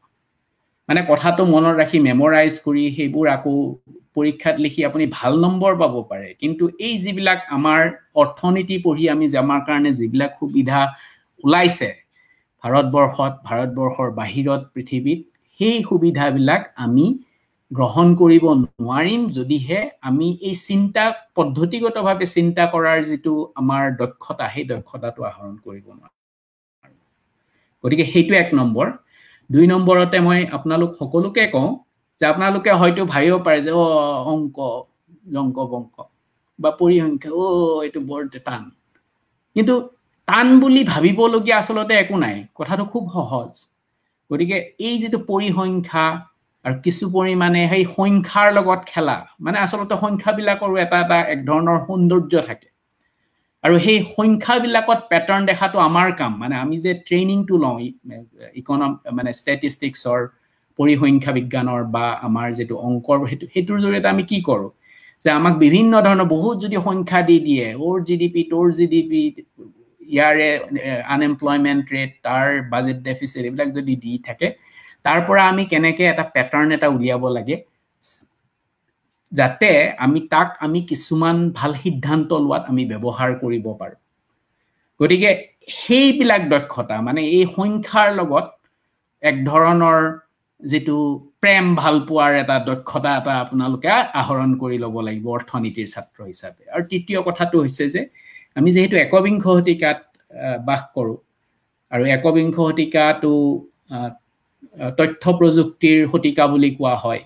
মানে কথাটো মনত ৰাখি মেমৰাইজ কৰি সেইবোৰ আকৌ পৰীক্ষাত লিখি আপুনি ভাল নম্বৰ পাব পাৰে, কিন্তু এই যিবিলাক আমাৰ অৰ্থনীতি পঢ়ি আমি আমাৰ কাৰণে যিবিলাক সুবিধা ওলাইছে ভাৰতবৰ্ষত, ভাৰতবৰ্ষৰ বাহিৰত, পৃথিৱীত, সেই সুবিধাবিলাক আমি গ্ৰহণ কৰিব নোৱাৰিম যদিহে আমি এই চিন্তা পদ্ধতিগতভাৱে চিন্তা কৰাৰ যিটো আমাৰ দক্ষতা, সেই দক্ষতাটো আহৰণ কৰিব নোৱাৰোঁ। গতিকে সেইটো এক নম্বৰ। দুই নম্বৰতে মই আপোনালোক সকলোকে কওঁ যে আপোনালোকে হয়তো ভাবিব পাৰে যে অ' অংক, জংক বংক বা পৰিসংখ্যা, অ' এইটো বৰ টান। কিন্তু টান বুলি ভাবিবলগীয়া আচলতে একো নাই, কথাটো খুব সহজ। গতিকে এই যিটো পৰিসংখ্যা আৰু কিছু পৰিমাণে সেই সংখ্যাৰ লগত খেলা, মানে আচলতে সংখ্যাবিলাকৰো এটা এটা এক ধৰণৰ সৌন্দৰ্য থাকে, আৰু সেই সংখ্যাবিলাকত পেটাৰ্ণ দেখাটো আমাৰ কাম। মানে আমি যে ট্ৰেইনিংটো লওঁ মানে ষ্টেটিষ্টিক্সৰ, পৰিসংখ্যা বিজ্ঞানৰ বা আমাৰ যিটো অংকৰ, সেইটোৰ জৰিয়তে আমি কি কৰোঁ যে আমাক বিভিন্ন ধৰণৰ বহুত যদি সংখ্যা দি দিয়ে, অ'ৰ জি ডি পি, তোৰ জি ডি পি, ইয়াৰে আনএমপ্লয়মেণ্ট ৰেট, তাৰ বাজেট ডেফিচিট, এইবিলাক যদি দি থাকে, তাৰ পৰা আমি কেনেকৈ এটা পেটাৰ্ণ এটা উলিয়াব লাগে যাতে আমি তাক আমি কিছুমান ভাল সিদ্ধান্ত লোৱাত আমি ব্যৱহাৰ কৰিব পাৰোঁ। গতিকে সেইবিলাক দক্ষতা, মানে এই সংখ্যাৰ লগত এক ধৰণৰ যিটো প্ৰেম ভালপোৱাৰ এটা দক্ষতা এটা আপোনালোকে আহৰণ কৰি ল'ব লাগিব অৰ্থনীতিৰ ছাত্ৰ হিচাপে। আৰু তৃতীয় কথাটো হৈছে যে আমি যিহেতু একবিংশ শতিকাত বাস কৰোঁ, আৰু একবিংশ শতিকাটো তথ্য প্ৰযুক্তিৰ শতিকা বুলি কোৱা হয়,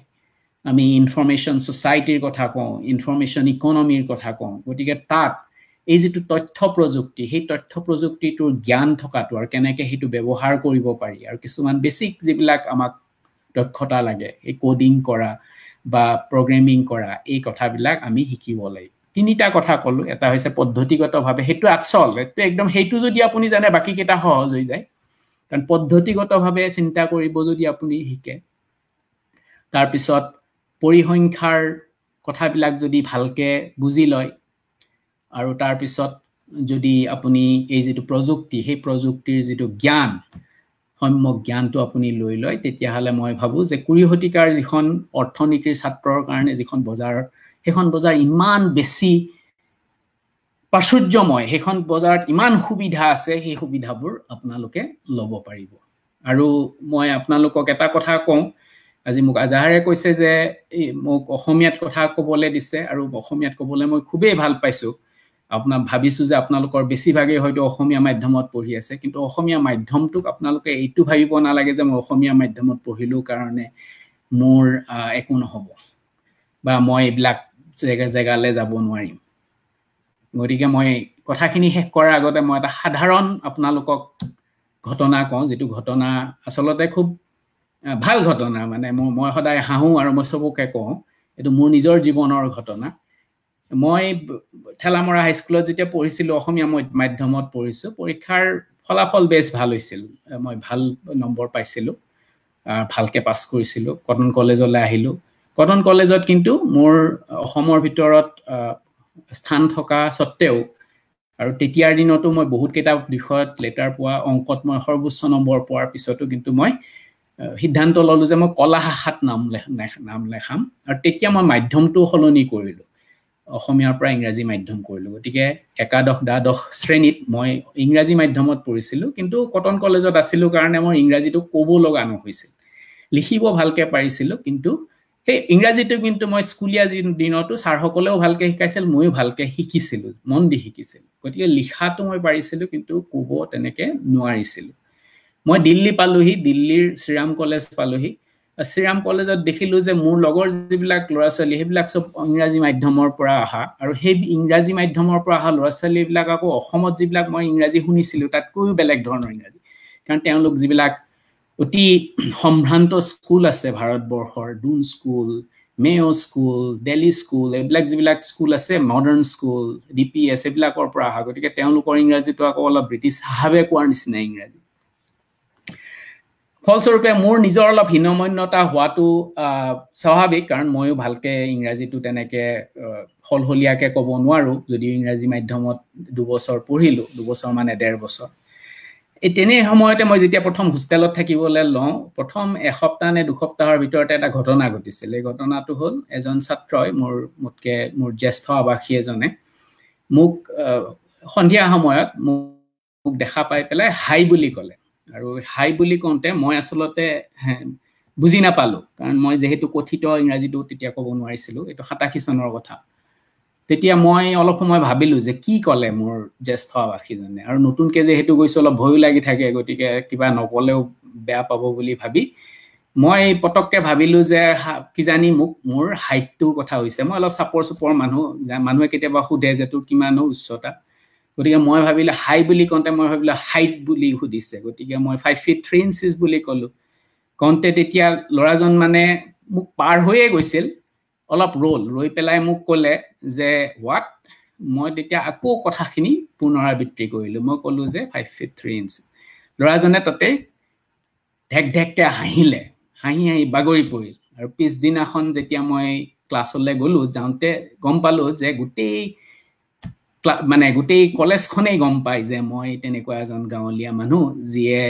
আমি ইনফৰ্মেশ্যন ছ'চাইটিৰ কথা কওঁ, ইনফৰ্মেশ্যন ইকনমিৰ কথা কওঁ। গতিকে তাত এই যিটো তথ্য প্ৰযুক্তি, সেই তথ্য প্ৰযুক্তিটোৰ জ্ঞান থকাটো আৰু কেনেকৈ সেইটো ব্যৱহাৰ কৰিব পাৰি, আৰু কিছুমান বেছিক যিবিলাক আমাক দক্ষতা লাগে, এই কোডিং কৰা বা প্ৰগ্ৰেমিং কৰা, এই কথাবিলাক আমি শিকিব লাগিব। তিনিটা কথা ক'লোঁ, এটা হৈছে পদ্ধতিগতভাৱে, সেইটো আচল, সেইটো একদম, সেইটো যদি আপুনি জানে বাকীকেইটা সহজ হৈ যায়। কাৰণ পদ্ধতিগতভাৱে চিন্তা কৰিব যদি আপুনি শিকে, তাৰপিছত পৰিসংখ্যাৰ কথাবিলাক যদি ভালকৈ বুজি লয়, আৰু তাৰপিছত যদি আপুনি এই যিটো প্ৰযুক্তি, সেই প্ৰযুক্তিৰ যিটো জ্ঞান, সম্যক জ্ঞানটো আপুনি লৈ লয়, তেতিয়াহ'লে মই ভাবোঁ যে 20 শতিকাৰ যিখন অৰ্থনীতিৰ ছাত্ৰৰ কাৰণে যিখন বজাৰ, সেইখন বজাৰ ইমান বেছি প্ৰাচুৰ্যময়, সেইখন বজাৰত ইমান সুবিধা আছে, সেই সুবিধাবোৰ আপোনালোকে ল'ব পাৰিব। আৰু মই আপোনালোকক এটা কথা কওঁ, আজি মোক আজাহাৰে কৈছে যে এই মোক অসমীয়াত কথা ক'বলৈ দিছে, আৰু অসমীয়াত ক'বলৈ মই খুবেই ভাল পাইছোঁ। আপোনাক ভাবিছোঁ যে আপোনালোকৰ বেছিভাগেই হয়তো অসমীয়া মাধ্যমত পঢ়ি আছে, কিন্তু অসমীয়া মাধ্যমটোক আপোনালোকে এইটো ভাবিব নালাগে যে মই অসমীয়া মাধ্যমত পঢ়িলোঁ কাৰণে মোৰ একো নহ'ব বা মই এইবিলাক জেগালৈ যাব নোৱাৰিম। গতিকে মই কথাখিনি শেষ কৰাৰ আগতে মই এটা সাধাৰণ আপোনালোকক ঘটনা কওঁ, যিটো ঘটনা আচলতে খুব ভাল ঘটনা, মানে মই সদায় হাঁহোঁ আৰু মই চবকে কওঁ, এইটো মোৰ নিজৰ জীৱনৰ ঘটনা। মই ঠেলামৰা হাইস্কুলত যেতিয়া পঢ়িছিলোঁ, অসমীয়া মাধ্যমত পঢ়িছোঁ, পৰীক্ষাৰ ফলাফল বেছ ভাল হৈছিল, মই ভাল নম্বৰ পাইছিলোঁ, ভালকৈ পাছ কৰিছিলোঁ। কটন কলেজলৈ আহিলোঁ। কটন কলেজত কিন্তু মোৰ অসমৰ ভিতৰত স্থান থকা স্বত্তেও, আৰু তেতিয়াৰ দিনতো মই বহুতকেইটা বিষয়ত লেটাৰ পোৱা, অংকত মই সৰ্বোচ্চ নম্বৰ পোৱাৰ পিছতো কিন্তু মই সিদ্ধান্ত ল'লোঁ যে মই কলা শাখাত নাম লেখাম। আৰু তেতিয়া মই মাধ্যমটো সলনি কৰিলোঁ, অসমীয়াৰ পৰা ইংৰাজী মাধ্যম কৰিলোঁ। গতিকে একাদশ দ্বাদশ শ্ৰেণীত মই ইংৰাজী মাধ্যমত পঢ়িছিলোঁ, কিন্তু কটন কলেজত আছিলোঁ কাৰণে মই ইংৰাজীটো ক'ব লগা নহৈছিল, লিখিব ভালকৈ পাৰিছিলোঁ। কিন্তু সেই ইংৰাজীটো কিন্তু মই স্কুলীয়া দিনতো ছাৰসকলেও ভালকৈ শিকাইছিল, ময়ো ভালকৈ শিকিছিলোঁ, মন দি শিকিছিলোঁ। গতিকে লিখাটো মই পাৰিছিলোঁ, কিন্তু ক'ব তেনেকৈ নোৱাৰিছিলোঁ। মই দিল্লী পালোহি, দিল্লীৰ শ্ৰীৰাম কলেজ পালোহি। শ্ৰীৰাম কলেজত দেখিলোঁ যে মোৰ লগৰ যিবিলাক ল'ৰা ছোৱালী, সেইবিলাক চব ইংৰাজী মাধ্যমৰ পৰা অহা, আৰু সেই ইংৰাজী মাধ্যমৰ পৰা অহা ল'ৰা ছোৱালীবিলাক আকৌ অসমত যিবিলাক মই ইংৰাজী শুনিছিলোঁ তাতকৈও বেলেগ ধৰণৰ ইংৰাজী। কাৰণ তেওঁলোক যিবিলাক অতি সম্ভ্ৰান্ত স্কুল আছে ভাৰতবৰ্ষৰ, Doon school, Mayo school, Delhi school, এইবিলাক যিবিলাক স্কুল আছে, modern school, D P S, এইবিলাকৰ পৰা অহা। গতিকে তেওঁলোকৰ ইংৰাজীটো আকৌ অলপ ব্ৰিটিছ চাহাবে কোৱাৰ নিচিনা ইংৰাজী। ফলস্বৰূপে মোৰ নিজৰ অলপ হীনমন্যতা হোৱাটো স্বাভাৱিক, কাৰণ ময়ো ভালকৈ ইংৰাজীটো তেনেকৈ সলসলীয়াকৈ ক'ব নোৱাৰোঁ, যদিও ইংৰাজী মাধ্যমত 2 বছৰ পঢ়িলোঁ, 2 বছৰ মানে 1.5 বছৰ। এই তেনে সময়তে মই যেতিয়া প্ৰথম হোষ্টেলত থাকিবলৈ লওঁ, প্ৰথম এসপ্তাহ নে দুসপ্তাহৰ ভিতৰতে এটা ঘটনা ঘটিছিল। এই ঘটনাটো হ'ল এজন ছাত্ৰই মোতকৈ মোৰ জ্যেষ্ঠ আৱাসী এজনে মোক সন্ধিয়া সময়ত মোক দেখা পাই পেলাই হাই বুলি ক'লে। আৰু হাই বুলি কওঁতে মই আচলতে বুজি নাপালোঁ, কাৰণ মই যিহেতু কথিত ইংৰাজীটো তেতিয়া ক'ব নোৱাৰিছিলোঁ। এইটো 87 চনৰ কথা। তেতিয়া মই অলপ সময় ভাবিলোঁ যে কি ক'লে মোৰ জ্যেষ্ঠ আৱাসীজনে, আৰু নতুনকৈ যিহেতু গৈছোঁ অলপ ভয়ো লাগি থাকে, গতিকে কিবা নক'লেও বেয়া পাব বুলি ভাবি মই পটককৈ ভাবিলোঁ যে কিজানি মোক মোৰ হাইটটোৰ কথা হৈছে। মই অলপ চাপৰ চুপৰ মানুহ, মানুহে কেতিয়াবা সোধে যে তোৰ কিমানো উচ্চতা, গতিকে মই ভাবিলোঁ হাই বুলি কওঁতে মই ভাবিলোঁ হাইট বুলি সুধিছে, গতিকে মই 5 ফিট 3 ইঞ্চিছ বুলি ক'লোঁ। কওঁতে তেতিয়া ল'ৰাজন মানে মোক পাৰ হৈয়ে গৈছিল, অলপ ৰৈ পেলাই মোক ক'লে যে what. মই তেতিয়া আকৌ কথাখিনি পুনৰাবৃত্তি কৰিলোঁ, মই ক'লোঁ যে 5 ফিট 3 ইঞ্চ। ল'ৰাজনে তাতে ঢেক ঢেককৈ হাঁহিলে, হাঁহি হাঁহি বাগৰি পৰিল। আৰু পিছদিনাখন যেতিয়া মই ক্লাছলৈ গ'লোঁ, যাওঁতে গম পালোঁ যে গোটেই মানে গোটেই কলেজখনেই গম পায় যে মই তেনেকুৱা এজন গাঁৱলীয়া মানুহ যিয়ে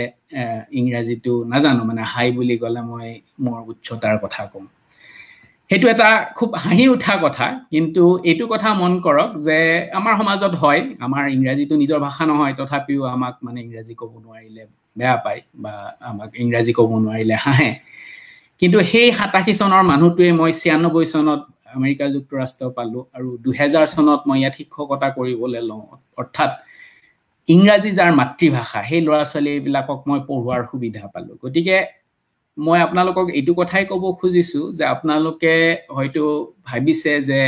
ইংৰাজীটো নাজানো, মানে হাই বুলি ক'লে মই মোৰ উচ্চতাৰ কথা কওঁ। সেইটো এটা খুব হাঁহি উঠা কথা, কিন্তু এইটো কথা মন কৰক যে আমাৰ সমাজত হয়, আমাৰ ইংৰাজীটো নিজৰ ভাষা নহয়, তথাপিও আমাক মানে ইংৰাজী ক'ব নোৱাৰিলে বেয়া পায় বা আমাক ইংৰাজী ক'ব নোৱাৰিলে হাঁহে। কিন্তু সেই 87 চনৰ মানুহটোৱে মই 96 চনত আমেৰিকা যুক্তৰাষ্ট্ৰ পালোঁ আৰু 2000 চনত মই ইয়াত শিক্ষকতা কৰিবলৈ লওঁ। অৰ্থাৎ ইংৰাজী যাৰ মাতৃভাষা, সেই ল'ৰা ছোৱালীবিলাকক মই পঢ়োৱাৰ সুবিধা পালোঁ। গতিকে মই আপোনালোকক এইটো কথাই ক'ব খুজিছোঁ যে আপোনালোকে হয়তো ভাবিছে যে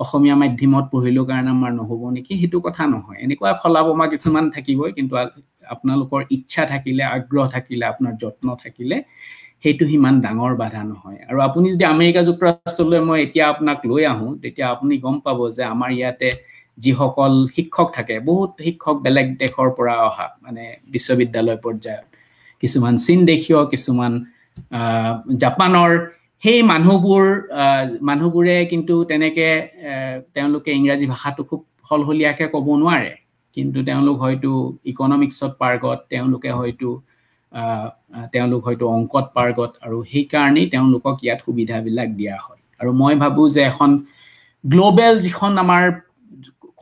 অসমীয়া মাধ্যমত পঢ়িলোঁ কাৰণে আমাৰ নহ'ব নেকি, সেইটো কথা নহয়। এনেকুৱা খলা বমা কিছুমান থাকিবই, কিন্তু আপোনালোকৰ ইচ্ছা থাকিলে, আগ্ৰহ থাকিলে, আপোনাৰ যত্ন থাকিলে সেইটো সিমান ডাঙৰ বাধা নহয়। আৰু আপুনি যদি আমেৰিকা যুক্তৰাষ্ট্ৰলৈ মই এতিয়া আপোনাক লৈ আহোঁ, তেতিয়া আপুনি গম পাব যে আমাৰ ইয়াতে যিসকল শিক্ষক থাকে, বহুত শিক্ষক বেলেগ দেশৰ পৰা অহা, মানে বিশ্ববিদ্যালয় পৰ্যায়ত, কিছুমান চীন দেশীয়, কিছুমান জাপানৰ, সেই মানুহবোৰে কিন্তু তেনেকৈ তেওঁলোকে ইংৰাজী ভাষাটো খুব সলসলীয়াকৈ ক'ব নোৱাৰে, কিন্তু তেওঁলোক হয়তো ইকনমিক্সত পাৰ্গত, তেওঁলোক হয়তো অংকত পাৰ্গত, আৰু সেইকাৰণেই তেওঁলোকক ইয়াত সুবিধাবিলাক দিয়া হয়। আৰু মই ভাবোঁ যে এখন গ্ল'বেল যিখন আমাৰ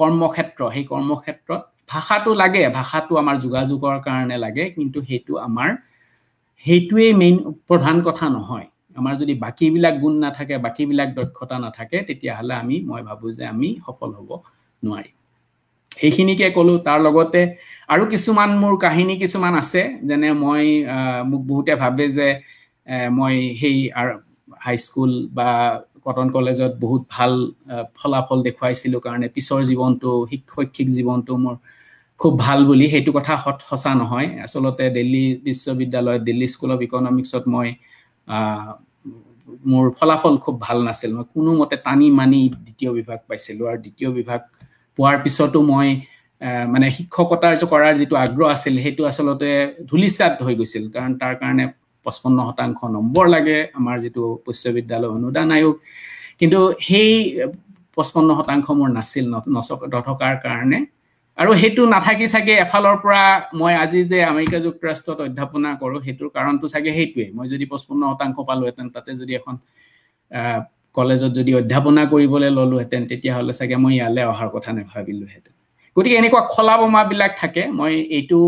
কৰ্মক্ষেত্ৰ, সেই কৰ্মক্ষেত্ৰত ভাষাটো লাগে, ভাষাটো আমাৰ যোগাযোগৰ কাৰণে লাগে, কিন্তু সেইটো আমাৰ সেইটোৱেই মেইন প্ৰধান কথা নহয়। আমাৰ যদি বাকীবিলাক গুণ নাথাকে, বাকীবিলাক দক্ষতা নাথাকে, তেতিয়াহ'লে মই ভাবোঁ যে আমি সফল হ'ব নোৱাৰিম। এইখিনিকে ক'লোঁ। তাৰ লগতে আৰু কিছুমান মোৰ কাহিনী কিছুমান আছে, যেনে মই মোক বহুতে ভাবে যে মই সেই হাইস্কুল বা কটন কলেজত বহুত ভাল ফলাফল দেখুৱাইছিলোঁ কাৰণে পিছৰ জীৱনটো, শৈক্ষিক জীৱনটো মোৰ খুব ভাল বুলি, সেইটো কথা সঁচা নহয়। আচলতে দিল্লী বিশ্ববিদ্যালয়ত, দিল্লী স্কুল অফ ইকনমিক্সত মই মোৰ ফলাফল খুব ভাল নাছিল। মই কোনোমতে টানি মানি দ্বিতীয় বিভাগ পাইছিলোঁ, আৰু দ্বিতীয় বিভাগ পোৱাৰ পিছতো মই মানে শিক্ষকতাৰ কৰাৰ যিটো আগ্ৰহ আছিল সেইটো আচলতে ধূলিসাৎ হৈ গৈছিল, কাৰণ তাৰ কাৰণে 55% নম্বৰ লাগে আমাৰ যিটো বিশ্ববিদ্যালয় অনুদান আয়োগ, কিন্তু সেই 55% মোৰ নাছিল, নথকাৰ কাৰণে, আৰু সেইটো নাথাকি চাগে এফালৰ পৰা মই আজি যে আমেৰিকা যুক্তৰাষ্ট্ৰত অধ্যাপনা কৰোঁ সেইটোৰ কাৰণটো চাগে সেইটোৱেই। মই যদি 55% পালোহেঁতেন, তাতে যদি এখন কলেজত যদি অধ্যাপনা কৰিবলৈ ল'লোহেঁতেন, তেতিয়াহ'লে চাগে মই ইয়ালৈ অহাৰ কথা নাভাবিলোহেঁতেন। গতিকে এনেকুৱা খলা বমাবিলাক থাকে। মই এইটো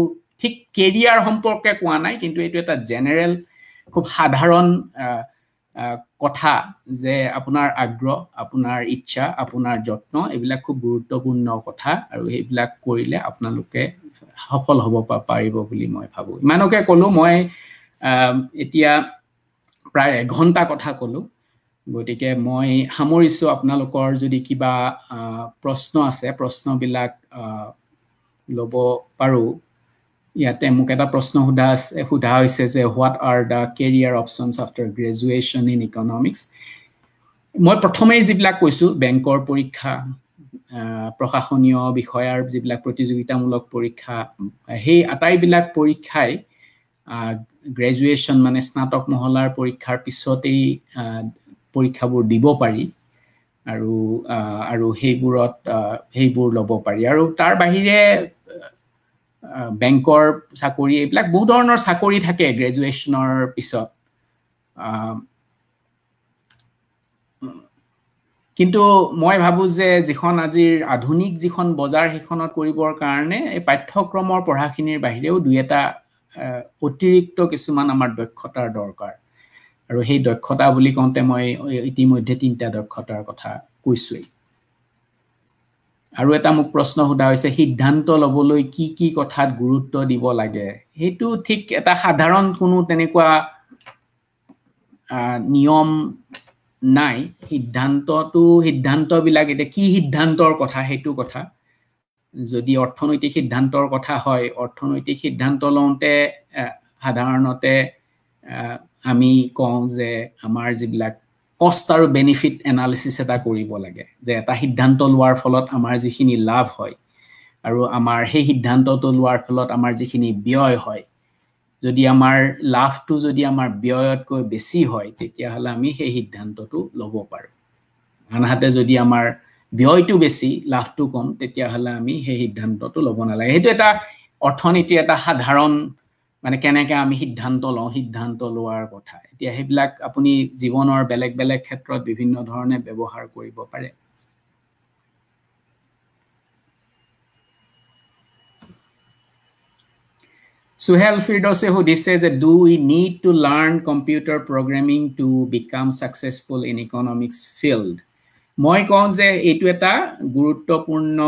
ঠিক কেৰিয়াৰ সম্পৰ্কে কোৱা নাই, কিন্তু এইটো এটা জেনেৰেল খুব সাধাৰণ কথা যে আপোনাৰ আগ্ৰহ, আপোনাৰ ইচ্ছা, আপোনাৰ যত্ন, এইবিলাক খুব গুৰুত্বপূৰ্ণ কথা, আৰু সেইবিলাক কৰিলে আপোনালোকে সফল হ'ব পাৰিব বুলি মই ভাবোঁ। ইমানকে ক'লোঁ। মই এতিয়া প্ৰায় 1 ঘণ্টা কথা ক'লোঁ, গতিকে মই সামৰিছোঁ। আপোনালোকৰ যদি কিবা প্ৰশ্ন আছে, প্ৰশ্নবিলাক ল'ব পাৰোঁ। ইয়াতে মোক এটা প্ৰশ্ন সোধা হৈছে যে what are the career options after graduation in economics. মই প্ৰথমেই যিবিলাক কৈছোঁ, বেংকৰ পৰীক্ষা, প্ৰশাসনীয় বিষয়াৰ যিবিলাক প্ৰতিযোগিতামূলক পৰীক্ষা, সেই আটাইবিলাক পৰীক্ষাই গ্ৰেজুৱেশ্যন মানে স্নাতক মহলাৰ পৰীক্ষাৰ পিছতেই পৰীক্ষাবোৰ দিব পাৰি, আৰু আৰু সেইবোৰত সেইবোৰ ল'ব পাৰি। আৰু তাৰ বাহিৰে বেংকৰ চাকৰি, এইবিলাক বহু ধৰণৰ চাকৰি থাকে গ্ৰেজুৱেশ্যনৰ পিছত। কিন্তু মই ভাবোঁ যে যিখন আজিৰ আধুনিক যিখন বজাৰ, সেইখনত কৰিবৰ কাৰণে এই পাঠ্যক্ৰমৰ পঢ়াখিনিৰ বাহিৰেও দুই এটা অতিৰিক্ত কিছুমান আমাৰ দক্ষতাৰ দৰকাৰ। আৰু সেই দক্ষতা বুলি কওঁতে মই ইতিমধ্যে তিনিটা দক্ষতাৰ কথা কৈছোৱেই। আৰু এটা মোক প্ৰশ্ন সোধা হৈছে, সিদ্ধান্ত ল'বলৈ কি কি কথাত গুৰুত্ব দিব লাগে? সেইটো ঠিক এটা সাধাৰণ কোনো তেনেকুৱা নিয়ম নাই। সিদ্ধান্তবিলাক এতিয়া কি সিদ্ধান্তৰ কথা সেইটো কথা। যদি অৰ্থনৈতিক সিদ্ধান্তৰ কথা হয়, অৰ্থনৈতিক সিদ্ধান্ত লওঁতে সাধাৰণতে আমি কওঁ যে আমাৰ যিবিলাক কষ্ট আৰু বেনিফিট এনালিচিছ এটা কৰিব লাগে, যে এটা সিদ্ধান্ত লোৱাৰ ফলত আমাৰ যিখিনি লাভ হয় আৰু আমাৰ সেই সিদ্ধান্তটো লোৱাৰ ফলত আমাৰ যিখিনি ব্যয় হয়, যদি আমাৰ লাভটো যদি আমাৰ ব্যয়তকৈ বেছি হয় তেতিয়াহ'লে আমি সেই সিদ্ধান্তটো ল'ব পাৰোঁ। আনহাতে যদি আমাৰ ব্যয়টো বেছি লাভটো কম, তেতিয়াহ'লে আমি সেই সিদ্ধান্তটো ল'ব নালাগে। সেইটো এটা অৰ্থনীতিৰ এটা সাধাৰণ মানে কেনেকৈ আমি সিদ্ধান্ত লওঁ, সিদ্ধান্ত লোৱাৰ কথা। এতিয়া সেইবিলাক আপুনি জীৱনৰ বেলেগ বেলেগ ক্ষেত্ৰত বিভিন্ন ধৰণে ব্যৱহাৰ কৰিব পাৰে। সুহেল ফিৰদৌছে সুধিছে যে do we need to learn computer programming to become successful in economics field? মই কওঁ যে এইটো এটা গুৰুত্বপূৰ্ণ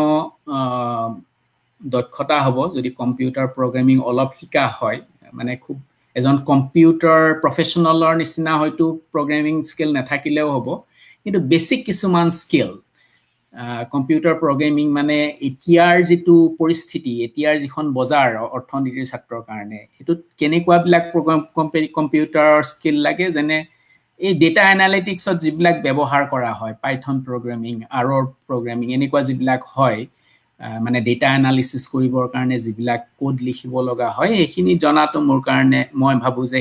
দক্ষতা হ'ব যদি কম্পিউটাৰ প্ৰগ্ৰেমিং অলপ শিকা হয়। মানে খুব এজন কম্পিউটাৰ প্ৰফেচনেলৰ নিচিনা হয়তো প্ৰগ্ৰেমিং স্কিল নাথাকিলেও হ'ব, কিন্তু বেছিক কিছুমান স্কিল কম্পিউটাৰ প্ৰগ্ৰেমিং মানে এতিয়াৰ যিটো পৰিস্থিতি, এতিয়াৰ যিখন বজাৰ অৰ্থনীতিৰ ছাত্ৰৰ কাৰণে, সেইটোত কেনেকুৱাবিলাক প্ৰগ্ৰাম কম্পিউটাৰৰ স্কিল লাগে, যেনে এই ডেটা এনালিটিক্সত যিবিলাক ব্যৱহাৰ কৰা হয়, পাইথন প্ৰগ্ৰেমিং, আৰৰ প্ৰগ্ৰেমিং, এনেকুৱা যিবিলাক হয়, মানে ডেটা এনালিচিছ কৰিবৰ কাৰণে যিবিলাক কোড লিখিব লগা হয়, সেইখিনি জনাটো মোৰ কাৰণে মই ভাবোঁ যে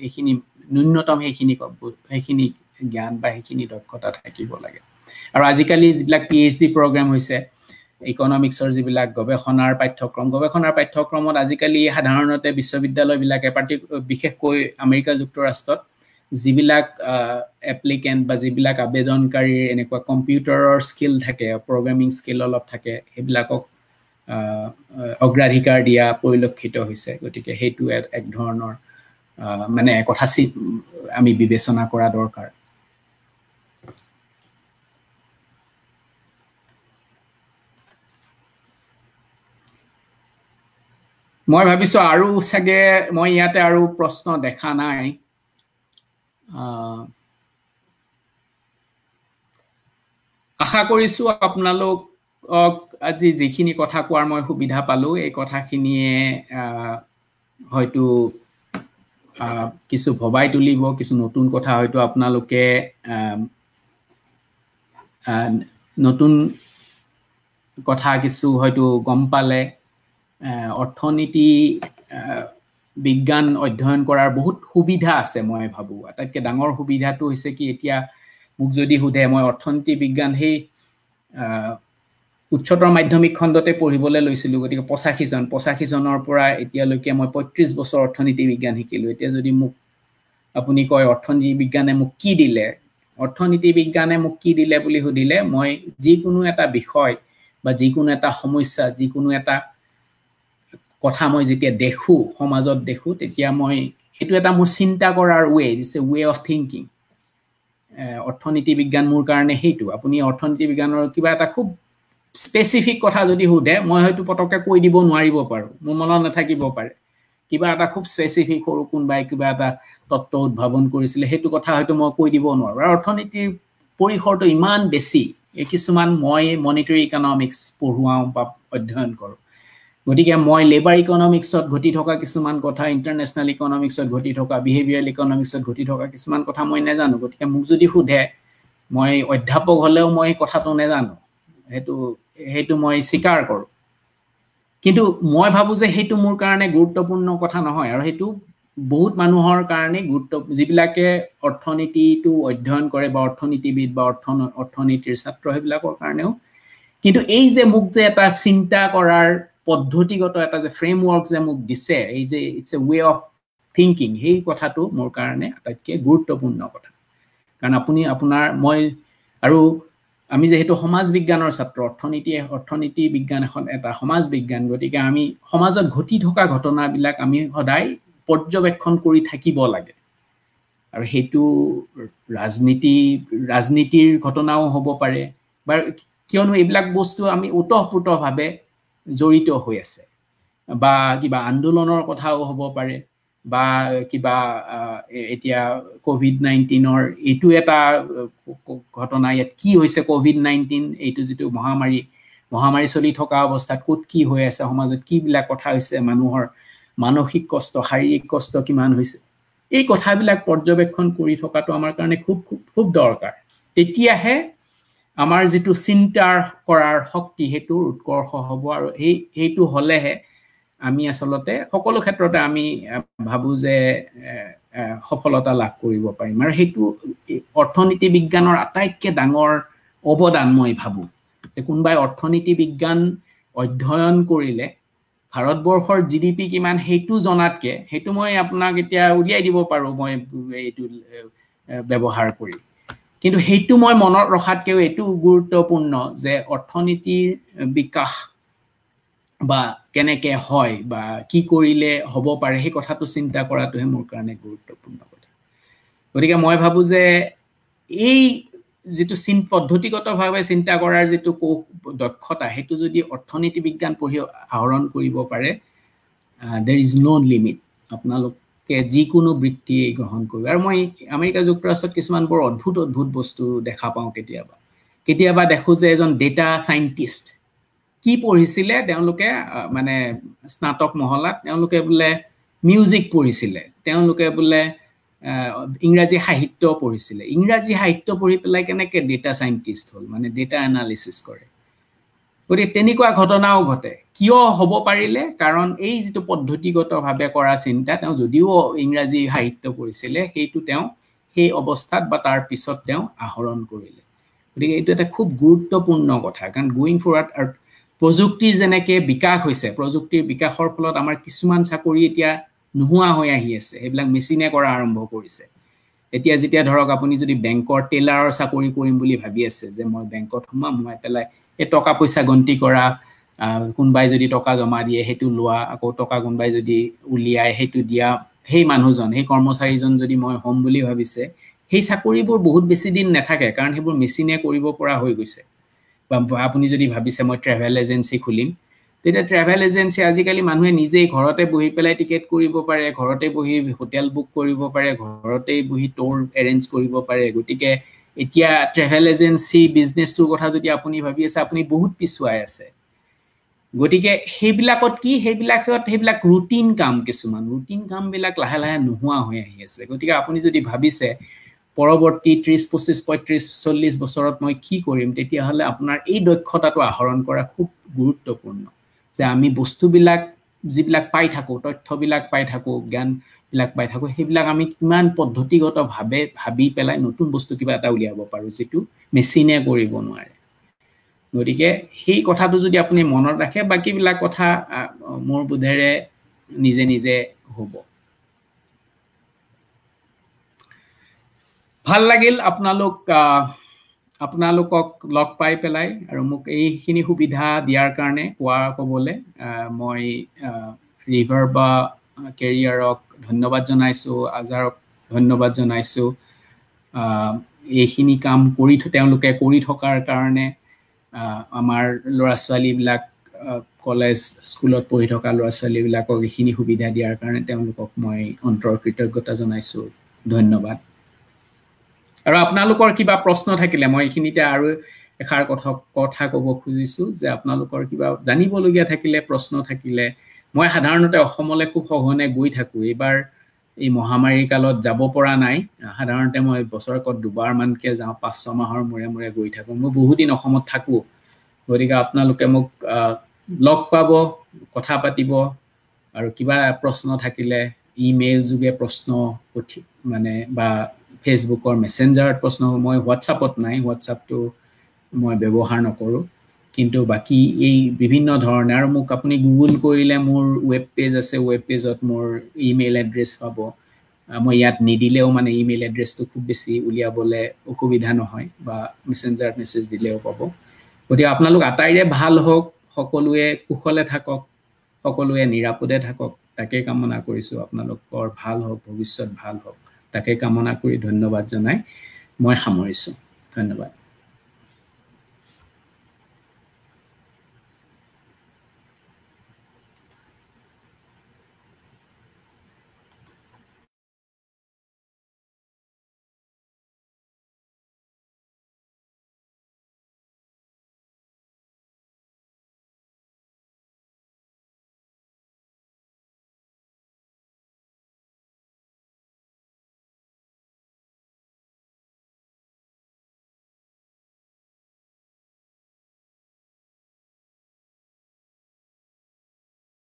সেইখিনি ন্যূনতম সেইখিনি জ্ঞান বা সেইখিনি দক্ষতা থাকিব লাগে। আৰু আজিকালি যিবিলাক PhD programme হৈছে, ইকনমিক্সৰ যিবিলাক গৱেষণাৰ পাঠ্যক্ৰমত আজিকালি সাধাৰণতে বিশ্ববিদ্যালয়বিলাকে বিশেষকৈ আমেৰিকা যুক্তৰাষ্ট্ৰত যিবিলাক এপ্লিকেণ্ট বা যিবিলাক আবেদনকাৰীৰ এনেকুৱা কম্পিউটাৰৰ স্কিল থাকে, প্ৰগ্ৰেমিং স্কিল অলপ থাকে, সেইবিলাকক অগ্ৰাধিকাৰ দিয়া পৰিলক্ষিত হৈছে। গতিকে সেইটো এক ধৰণৰ মানে কথা আমি বিবেচনা কৰা দৰকাৰ। মই ভাবিছোঁ আৰু চাগে মই ইয়াতে আৰু প্ৰশ্ন দেখা নাই। আশা কৰিছোঁ আপোনালোকক আজি যিখিনি কথা কোৱাৰ মই সুবিধা পালোঁ, এই কথাখিনিয়ে হয়তো কিছু ভবাই তুলিব, কিছু নতুন কথা হয়তো আপোনালোকে নতুন কথা কিছু হয়তো গম পালে। অৰ্থনীতি বিজ্ঞান অধ্যয়ন কৰাৰ বহুত সুবিধা আছে মই ভাবোঁ। আটাইতকৈ ডাঙৰ সুবিধাটো হৈছে কি, এতিয়া মোক যদি সোধে মই অৰ্থনীতি বিজ্ঞান সেই উচ্চতৰ মাধ্যমিক খণ্ডতে পঢ়িবলৈ লৈছিলোঁ, গতিকে 85 চনৰ পৰা এতিয়ালৈকে মই 35 বছৰ অৰ্থনীতি বিজ্ঞান শিকিলোঁ। এতিয়া যদি মোক আপুনি কয় অৰ্থনীতি বিজ্ঞানে মোক কি দিলে, অৰ্থনীতি বিজ্ঞানে মোক কি দিলে বুলি সুধিলে মই যিকোনো এটা বিষয় বা যিকোনো এটা সমস্যা, যিকোনো এটা কথা মই যেতিয়া দেখোঁ, সমাজত দেখোঁ, তেতিয়া মই সেইটো এটা মোৰ চিন্তা কৰাৰ way, it's a way of thinking. অৰ্থনীতি বিজ্ঞান মোৰ কাৰণে সেইটো। আপুনি অৰ্থনীতি বিজ্ঞানৰ কিবা এটা খুব স্পেচিফিক কথা যদি সোধে, মই হয়তো পটককৈ কৈ দিব নোৱাৰিব পাৰোঁ, মোৰ মনত নাথাকিব পাৰে। কিবা এটা খুব স্পেচিফিক সৰু কোনোবাই কিবা এটা তত্ত্ব উদ্ভাৱন কৰিছিলে, সেইটো কথা হয়তো মই কৈ দিব নোৱাৰোঁ। আৰু অৰ্থনীতিৰ পৰিসৰটো ইমান বেছি, এই কিছুমান মই মনিটৰী ইকনমিক্স পঢ়ুৱাওঁ বা অধ্যয়ন কৰোঁ, গতিকে মই লেবাৰ ইকনমিক্সত ঘটি থকা কিছুমান কথা, ইণ্টাৰনেশ্যনেল ইকনমিক্সত ঘটি থকা, বিহেভিয়াৰেল ইকনমিক্সত ঘটি থকা কিছুমান কথা মই নাজানো। গতিকে মোক যদি সোধে, মই অধ্যাপক হ'লেও মই কথাটো নাজানো, সেইটো মই স্বীকাৰ কৰোঁ। কিন্তু মই ভাবোঁ যে সেইটো মোৰ কাৰণে গুৰুত্বপূৰ্ণ কথা নহয়, আৰু সেইটো বহুত মানুহৰ কাৰণে গুৰুত্ব, যিবিলাকে অৰ্থনীতিটো অধ্যয়ন কৰে বা অৰ্থনীতিবিদ বা অৰ্থনীতিৰ ছাত্ৰ, সেইবিলাকৰ কাৰণেও। কিন্তু এই যে মোক যে এটা চিন্তা কৰাৰ পদ্ধতিগত এটা যে ফ্ৰেমৱৰ্ক যে মোক দিছে, এই যে it's a way of thinking, সেই কথাটো মোৰ কাৰণে আটাইতকৈ গুৰুত্বপূৰ্ণ কথা। কাৰণ আপুনি আপোনাৰ মই আৰু আমি যিহেতু সমাজ বিজ্ঞানৰ ছাত্ৰ, অৰ্থনীতি বিজ্ঞান এখন এটা সমাজ বিজ্ঞান, গতিকে আমি সমাজত ঘটি থকা ঘটনাবিলাক আমি সদায় পৰ্যবেক্ষণ কৰি থাকিব লাগে। আৰু সেইটো ৰাজনীতিৰ ঘটনাও হ'ব পাৰে, বা কিয়নো এইবিলাক বস্তু আমি ওতঃপ্ৰোতভাৱে জড়িত হৈ আছে, বা কিবা আন্দোলনৰ কথাও হ'ব পাৰে, বা কিবা এতিয়া COVID-19ৰ এইটো এটা ঘটনা, ইয়াত কি হৈছে COVID-19 এইটো যিটো মহামাৰী চলি থকা অৱস্থাত ক'ত কি হৈ আছে, সমাজত কিবিলাক কথা হৈছে, মানুহৰ মানসিক কষ্ট, শাৰীৰিক কষ্ট কিমান হৈছে, এই কথাবিলাক পৰ্যবেক্ষণ কৰি থকাটো আমাৰ কাৰণে খুব খুব খুব দৰকাৰ। তেতিয়াহে আমাৰ যিটো চিন্তা কৰাৰ শক্তি সেইটোৰ উৎকৰ্ষ হ'ব, আৰু সেইটো হ'লেহে আমি আচলতে সকলো ক্ষেত্ৰতে আমি ভাবোঁ যে সফলতা লাভ কৰিব পাৰিম। আৰু সেইটো অৰ্থনীতি বিজ্ঞানৰ আটাইতকৈ ডাঙৰ অৱদান মই ভাবোঁ, যে কোনোবাই অৰ্থনীতি বিজ্ঞান অধ্যয়ন কৰিলে ভাৰতবৰ্ষৰ GDP কিমান সেইটো জনাতকৈ, সেইটো মই আপোনাক এতিয়া উলিয়াই দিব পাৰোঁ মই এইটো ব্যৱহাৰ কৰি, কিন্তু সেইটো মই মনত ৰখাতকৈও এইটো গুৰুত্বপূৰ্ণ যে অৰ্থনীতিৰ বিকাশ বা কেনেকৈ হয় বা কি কৰিলে হ'ব পাৰে সেই কথাটো চিন্তা কৰাটোহে মোৰ কাৰণে গুৰুত্বপূৰ্ণ কথা। গতিকে মই ভাবোঁ যে এই যিটো পদ্ধতিগতভাৱে চিন্তা কৰাৰ যিটো দক্ষতা, সেইটো যদি অৰ্থনীতি বিজ্ঞান পঢ়ি আহৰণ কৰিব পাৰে, দেৰ is no limit, আপোনালোকে যিকোনো বৃত্তি গ্ৰহণ কৰিব। আৰু মই আমেৰিকা যুক্তৰাষ্ট্ৰত কিছুমান বৰ অদ্ভুত অদ্ভুত বস্তু দেখা পাওঁ। কেতিয়াবা কেতিয়াবা দেখোঁ যে এজন ডেটা চাইণ্টিষ্ট কি পঢ়িছিলে তেওঁলোকে, মানে স্নাতক মহলাত তেওঁলোকে বোলে মিউজিক পঢ়িছিলে, তেওঁলোকে বোলে ইংৰাজী সাহিত্য পঢ়িছিলে। ইংৰাজী সাহিত্য পঢ়ি পেলাই কেনেকৈ ডেটা চাইণ্টিষ্ট হ'ল, মানে ডেটা এনালিচিছ কৰে। গতিকে তেনেকুৱা ঘটনাও ঘটে। কিয় হ'ব পাৰিলে? কাৰণ এই যিটো পদ্ধতিগতভাৱে কৰা চিন্তা, তেওঁ যদিও ইংৰাজী সাহিত্য পঢ়িছিলে, সেইটো তেওঁ সেই অৱস্থাত বা তাৰ পিছত তেওঁ আহৰণ কৰিলে। গতিকে এইটো এটা খুব গুৰুত্বপূৰ্ণ কথা, কাৰণ গোয়িং ফৰৱাৰ্ড আৰু প্ৰযুক্তিৰ যেনেকৈ বিকাশ হৈছে, প্ৰযুক্তিৰ বিকাশৰ ফলত আমাৰ কিছুমান চাকৰি এতিয়া নোহোৱা হৈ আহি আছে, সেইবিলাক মেচিনে কৰা আৰম্ভ কৰিছে। এতিয়া যেতিয়া ধৰক আপুনি যদি বেংকৰ টেইলাৰৰ চাকৰি কৰিম বুলি ভাবি আছে, যে মই বেংকত সোমাম, সোমাই পেলাই এই টকা পইচা গন্তি কৰা, কোনোবাই যদি টকা জমা দিয়ে সেইটো লোৱা, আকৌ টকা কোনোবাই যদি উলিয়াই সেইটো দিয়া, সেই মানুহজন, সেই কৰ্মচাৰীজন যদি মই হ'ম বুলি ভাবিছে, সেই চাকৰিবোৰ বহুত বেছি দিন নাথাকে, কাৰণ সেইবোৰ মেচিনে কৰিব পৰা হৈ গৈছে। বা আপুনি যদি ভাবিছে মই ট্ৰেভেল এজেঞ্চি খুলিম, তেতিয়া ট্ৰেভেল এজেঞ্চি আজিকালি মানুহে নিজেই ঘৰতে বহি পেলাই টিকেট কৰিব পাৰে, ঘৰতে বহি হোটেল বুক কৰিব পাৰে, ঘৰতেই বহি ট'ৰ এৰেঞ্জ কৰিব পাৰে। গতিকে এতিয়া ট্ৰেভেল এজেঞ্চি বিজনেছটোৰ কথা যদি আপুনি ভাবি আছে, আপুনি বহুত পিছুৱাই আছে। গতিকে সেইবিলাকত কি, সেইবিলাক ৰুটিন কাম, কিছুমান ৰুটিন কামবিলাক লাহে লাহে নোহোৱা হৈ আহি আছে। গতিকে আপুনি যদি ভাবিছে পৰৱৰ্তী 30, 25, 35, 40 বছৰত মই কি কৰিম, তেতিয়াহ'লে আপোনাৰ এই দক্ষতাটো আহৰণ কৰা খুব গুৰুত্বপূৰ্ণ, যে আমি বস্তুবিলাক যিবিলাক পাই থাকোঁ, তথ্যবিলাক পাই থাকোঁ, জ্ঞানবিলাক পাই থাকোঁ, সেইবিলাক আমি কিমান পদ্ধতিগতভাৱে ভাবি পেলাই নতুন বস্তু কিবা এটা উলিয়াব পাৰোঁ, যিটো মেচিনে কৰিব নোৱাৰে। গতিকে সেই কথাটো যদি আপুনি মনত ৰাখে, বাকীবিলাক কথা মোৰ বোধেৰে নিজে নিজে হ'ব। ভাল লাগিল আপোনালোকক লগ পাই পেলাই, আৰু মোক এইখিনি সুবিধা দিয়াৰ কাৰণে ক'বলৈ মই ৰিভাৰ বা কেৰিয়াৰক ধন্যবাদ জনাইছোঁ, আজাৰক ধন্যবাদ জনাইছোঁ। এইখিনি কাম কৰি তেওঁলোকে কৰি থকাৰ কাৰণে আমাৰ ল'ৰা ছোৱালীবিলাক, কলেজ স্কুলত পঢ়ি থকা ল'ৰা ছোৱালীবিলাকক এইখিনি সুবিধা দিয়াৰ কাৰণে তেওঁলোকক মই অন্তৰ কৃতজ্ঞতা জনাইছোঁ, ধন্যবাদ। আৰু আপোনালোকৰ কিবা প্ৰশ্ন থাকিলে, মই এইখিনিতে আৰু এষাৰ কথা ক'ব খুজিছোঁ যে আপোনালোকৰ কিবা জানিবলগীয়া থাকিলে, প্ৰশ্ন থাকিলে, মই সাধাৰণতে অসমলৈ খুব সঘনে গৈ থাকোঁ, এইবাৰ এই মহামাৰীৰ কালত যাব পৰা নাই। সাধাৰণতে মই বছৰেকত দুবাৰমানকৈ যাওঁ, 5-6 মাহৰ মূৰে মূৰে গৈ থাকোঁ। মই বহুদিন অসমত থাকোঁ, গতিকে আপোনালোকে মোক লগ পাব, কথা পাতিব, আৰু কিবা প্ৰশ্ন থাকিলে ইমেইল যোগে প্ৰশ্ন মানে বা ফেচবুকৰ মেছেঞ্জাৰত প্ৰশ্ন, মই হোৱাটছআপত নাই, হোৱাটছআপটো মই ব্যৱহাৰ নকৰোঁ, কিন্তু বাকী এই বিভিন্ন ধৰণে, আৰু মোক আপুনি গুগল কৰিলে মোৰ ৱেব পেজ আছে, ৱেব পেজত মোৰ ইমেইল এড্ৰেছ পাব। মই ইয়াত নিদিলেও মানে ইমেইল এড্ৰেছটো খুব বেছি উলিয়াবলৈ অসুবিধা নহয়, বা মেছেঞ্জাৰত মেছেজ দিলেও পাব। গতিকে আপোনালোক আটাইৰে ভাল হওক, সকলোৱে কুশলে থাকক, সকলোৱে নিৰাপদে থাকক, তাকে কামনা কৰিছোঁ। আপোনালোকৰ ভাল হওক, ভৱিষ্যত ভাল হওক, তাকে কামনা কৰি ধন্যবাদ জনাই মই সামৰিছোঁ। ধন্যবাদ।